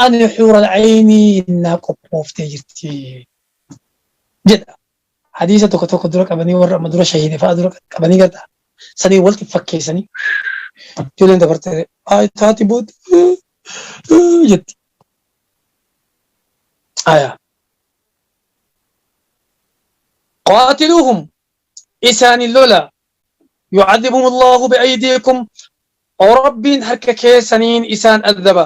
ani xuural aynii naa qophooftee jirti jedha. Hadiisa tokko tokko dura qabanii warra amma dura shahiide fa'a dura qabanii garta sanii walitti fakkeessanii ijoolleen dabarte taati booda jetti. Aya. Qaatiluuhum isaanin lola yu'adhibuhum Allahu bi'aydiikum Rabbiin harka keessaniin isaan adaba.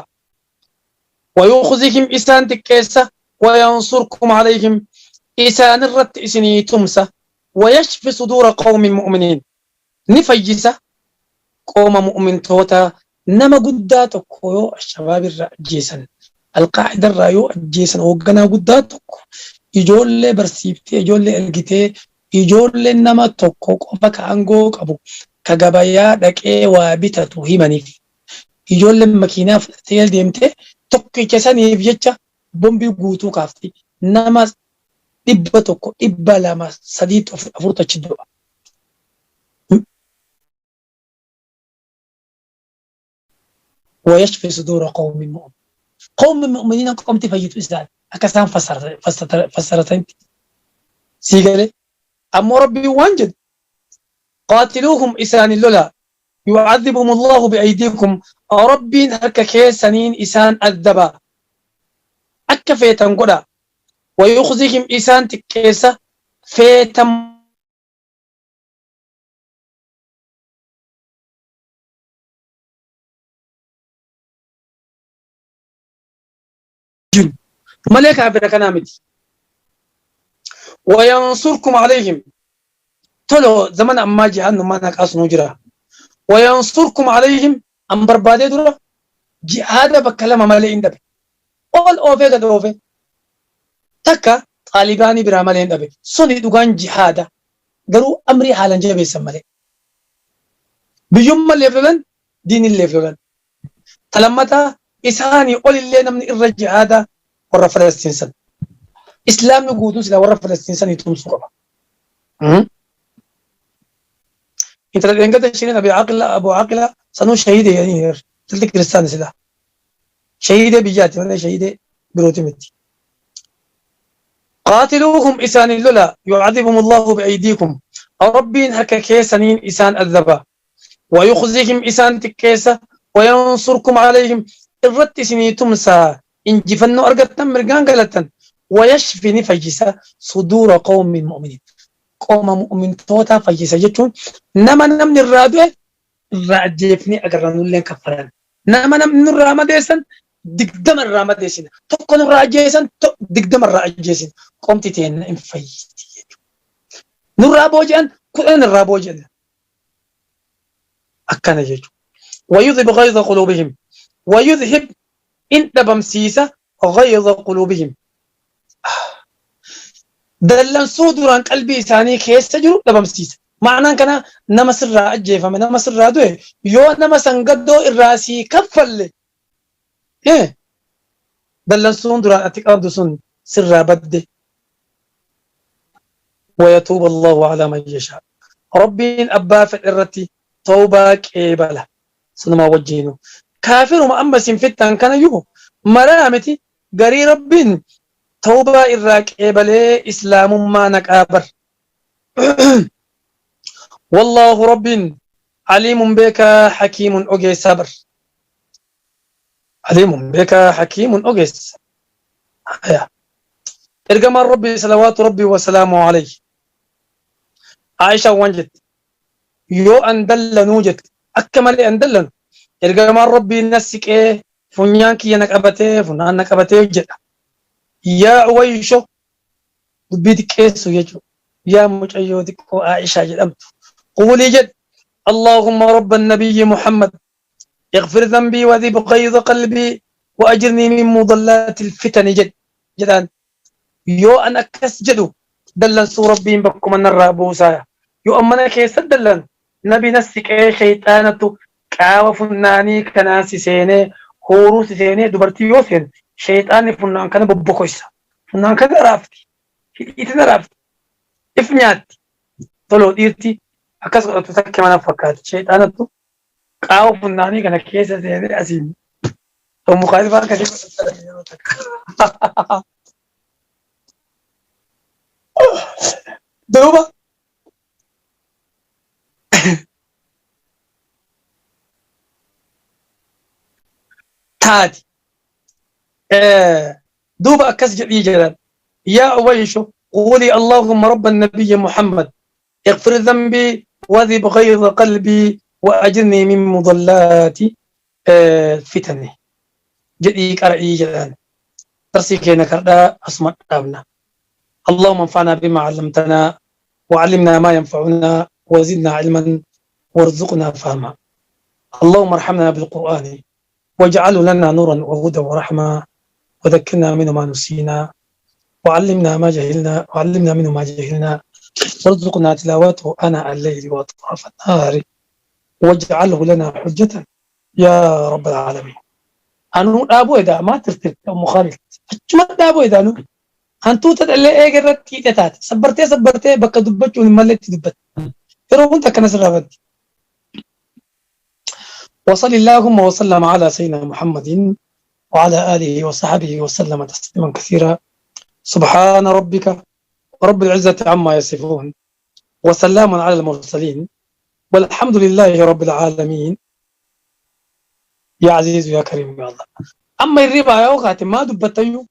Wayukhzihim isaan xiqqeessa wayansurkum alayhim isaan irratti isinii tumsa wayashfi suduura qawmin mu'miniin ni fayyisa qooma mu'mintootaa. Nama guddaa tokko yoo Alshabaab irraa ajjeesan, Alqaa'ida irraa yoo ajjeesan hoogganaa guddaa tokko ijoollee barsiiftee ijoollee ergitee ijoolleen nama tokko qofa ka aangoo qabu ka gabayaa dhaqee waa bitatu himaniif. Ijoolleen makiinaa fudhattee jala deemtee tokkicha saniif jecha bombii guutuu kaafti. Nama 100, 200, 3 afurtu achi du'a. Wayashfi suduura qawmin mu'min. Qawmi mu'miniina qomti fayyitu isaan akka isaan fassaratanitti. Sii galee. Ammoo Rabbiin waan jedhu qaatiluuhum isaanin lolaa yu'adhibuhum Allahu bi'aydiikum Rabbiin harka keessaniin isaan addaba akka feetan godha wayukhzihim isaan xiqqeessa feetan jiru malee kaafira kanaa miti. Wayansurkum alayhim tolo zamana ammaa jihaannummaan haqaas nuu jira. Wayansurkum alayhim an barbaadee dura jihaada bakka lama malee hin dhabe. Ol oofee gad oofee takka xaalibaanii biraa malee hin dhabe. Suni dhugaan jihaada garuu amrii haalan jabeessan malee. Biyyummalleef lolan diinilleef lolan. Ta lammataa isaanii olillee namni irra jihaada warra Falastiin san. Islaamni guutuun silaa warra Falastiin sanii tumsuu qaba. Intala dheengadda isheen Abi Aqila Abu Aqila sanuu shahiide jedhanii intalti kiristaana silaa. Shahiidee biyyaati malee shahiidee birooti miti. Qaatiluuhum isaanin lola yu'adhibuhum Allahu bi'aydiikum Rabbiin harka keessaniin isaan azaba. Wayukhzihim isaan xiqqeessa wayansurkum alayhim irratti isinii tumsa injifannoo argattan mirgaan galattan wayashfi ni fayyisa suduura qawmin mu'miniin qoma mu'mintootaa fayyisa jechuun nama namni irraa du'e irraa ajjeefnee agarra nulleen kaffalan nama namni nurraa madeessan 20 irraa madeessina tokko nurraa ajjeesan 20 irraa ajjeesina qomti teenna in fayyiti jechuudha nurraa booji'an 10 irraa booji'an akkana jechuudha. Wayudhib ghayza quluubihim wayudhib in dhabamsiisa ghayza quluubihim dallansuu duraan qalbii isaanii keessa jiru dhabamsiisa. Ma'anaan kana nama sirraa ajjeefame nama sirraa du'e yoo nama san gaddoo irraa sii kaffalle dallansuun duraan ati qabdu sun sirraa badde. Wayatuubu Allahu alaa man yashaa. Rabbiin abbaa fedhe irratti tawbaa qeebala. Sanumaa wajjiinu. Kaafiruma amma isin fixxan kanayyuu maraa miti garii Rabbiin tawbaa irraa qeebalee islaamummaa naqaa bar. Wallaahu Rabbiin aliimun beekaa hakiimun ogeessaa bar. Aliimun beekaa hakiimun ogeessa. Haya. Ergamaan Rabbii salawaatu Rabbii wasalaamu alayhi. Aishaan waan jette. Yoo an dallanuu jette. Akka malee an dallanu. Ergamaan Rabbii na siqee funyaan kiyya na qabatee funyaan na qabatee jedha. Yaa Uwaysho dubbii xiqqeessu jechuudha. Yaa mucayyoo xiqqoo Aishaa jedhamtu. Quulii jedhe. Allahumma rabba nabiyyi Muhammad اغفر ذنبي وذب غيظ قلبي وأجرني من مضلات الفتن jedhi jedhaan yoo an akkas jedhu dallansuu rabbiin bakkuma narraa buusaa yoo an mana keessa dallanu nabi na siqee shayxaanatu qaawa funnaanii kanaan si seenee huuruu si seenee dubartii yoo seenu shayxaanni funnaan kana bobbokoysa funnaan kana raafti hidhiiti na raafti if nyaatti toloo dhiirti akkas godhatu takka mana fakkaati shayxaanatu qaawa funnaanii kana keessa seenee asiin mukaayilfaa akkasii godhatan yeroo takka. Duuba taati. Duuba akkas jedhii jedhan. Yaa Uwaysho quulii Allahumma rabba nabiyyi Muhammad اغفر ذنبي وذب غيظ قلبي وأجرني من مضلات الفتن. Jedhii qara'ii jedhaan. Darsii keenya kardhaa asuma dhaabna. اللهم انفعنا بما علمتنا وعلمنا ما ينفعنا وزدنا علما وارزقنا فهما. اللهم ارحمنا بالقرآن واجعله لنا نورا وهدى ورحمة، وذكرنا منه ما نسينا، وعلمنا ما جهلنا، وعلمنا منه ما جهلنا، وارزقنا تلاوته آناء الليل وأطراف النهار، واجعله لنا حجة يا رب العالمين. Anuu dhaabuu edaa maa tirtirte Ummu Khaalid? Achuma dhaabuu edaa nu. Hantuuta dhallee eega irratti hiite taate. Sabbartee sabbartee bakka dubbachuun hin malletti dubbatte. Yeroo hunda akkana sirraa baddi. وصل اللهم وسلم على سيدنا محمد وعلى آله وصحبه وسلم تسليما كثيرا. سبحان ربك رب العزة عما يصفون، وسلام على المرسلين، والحمد لله رب العالمين. يا عزيز يا كريم يا الله. Amma hirribaa yoo kaate maa dubbattayyuu?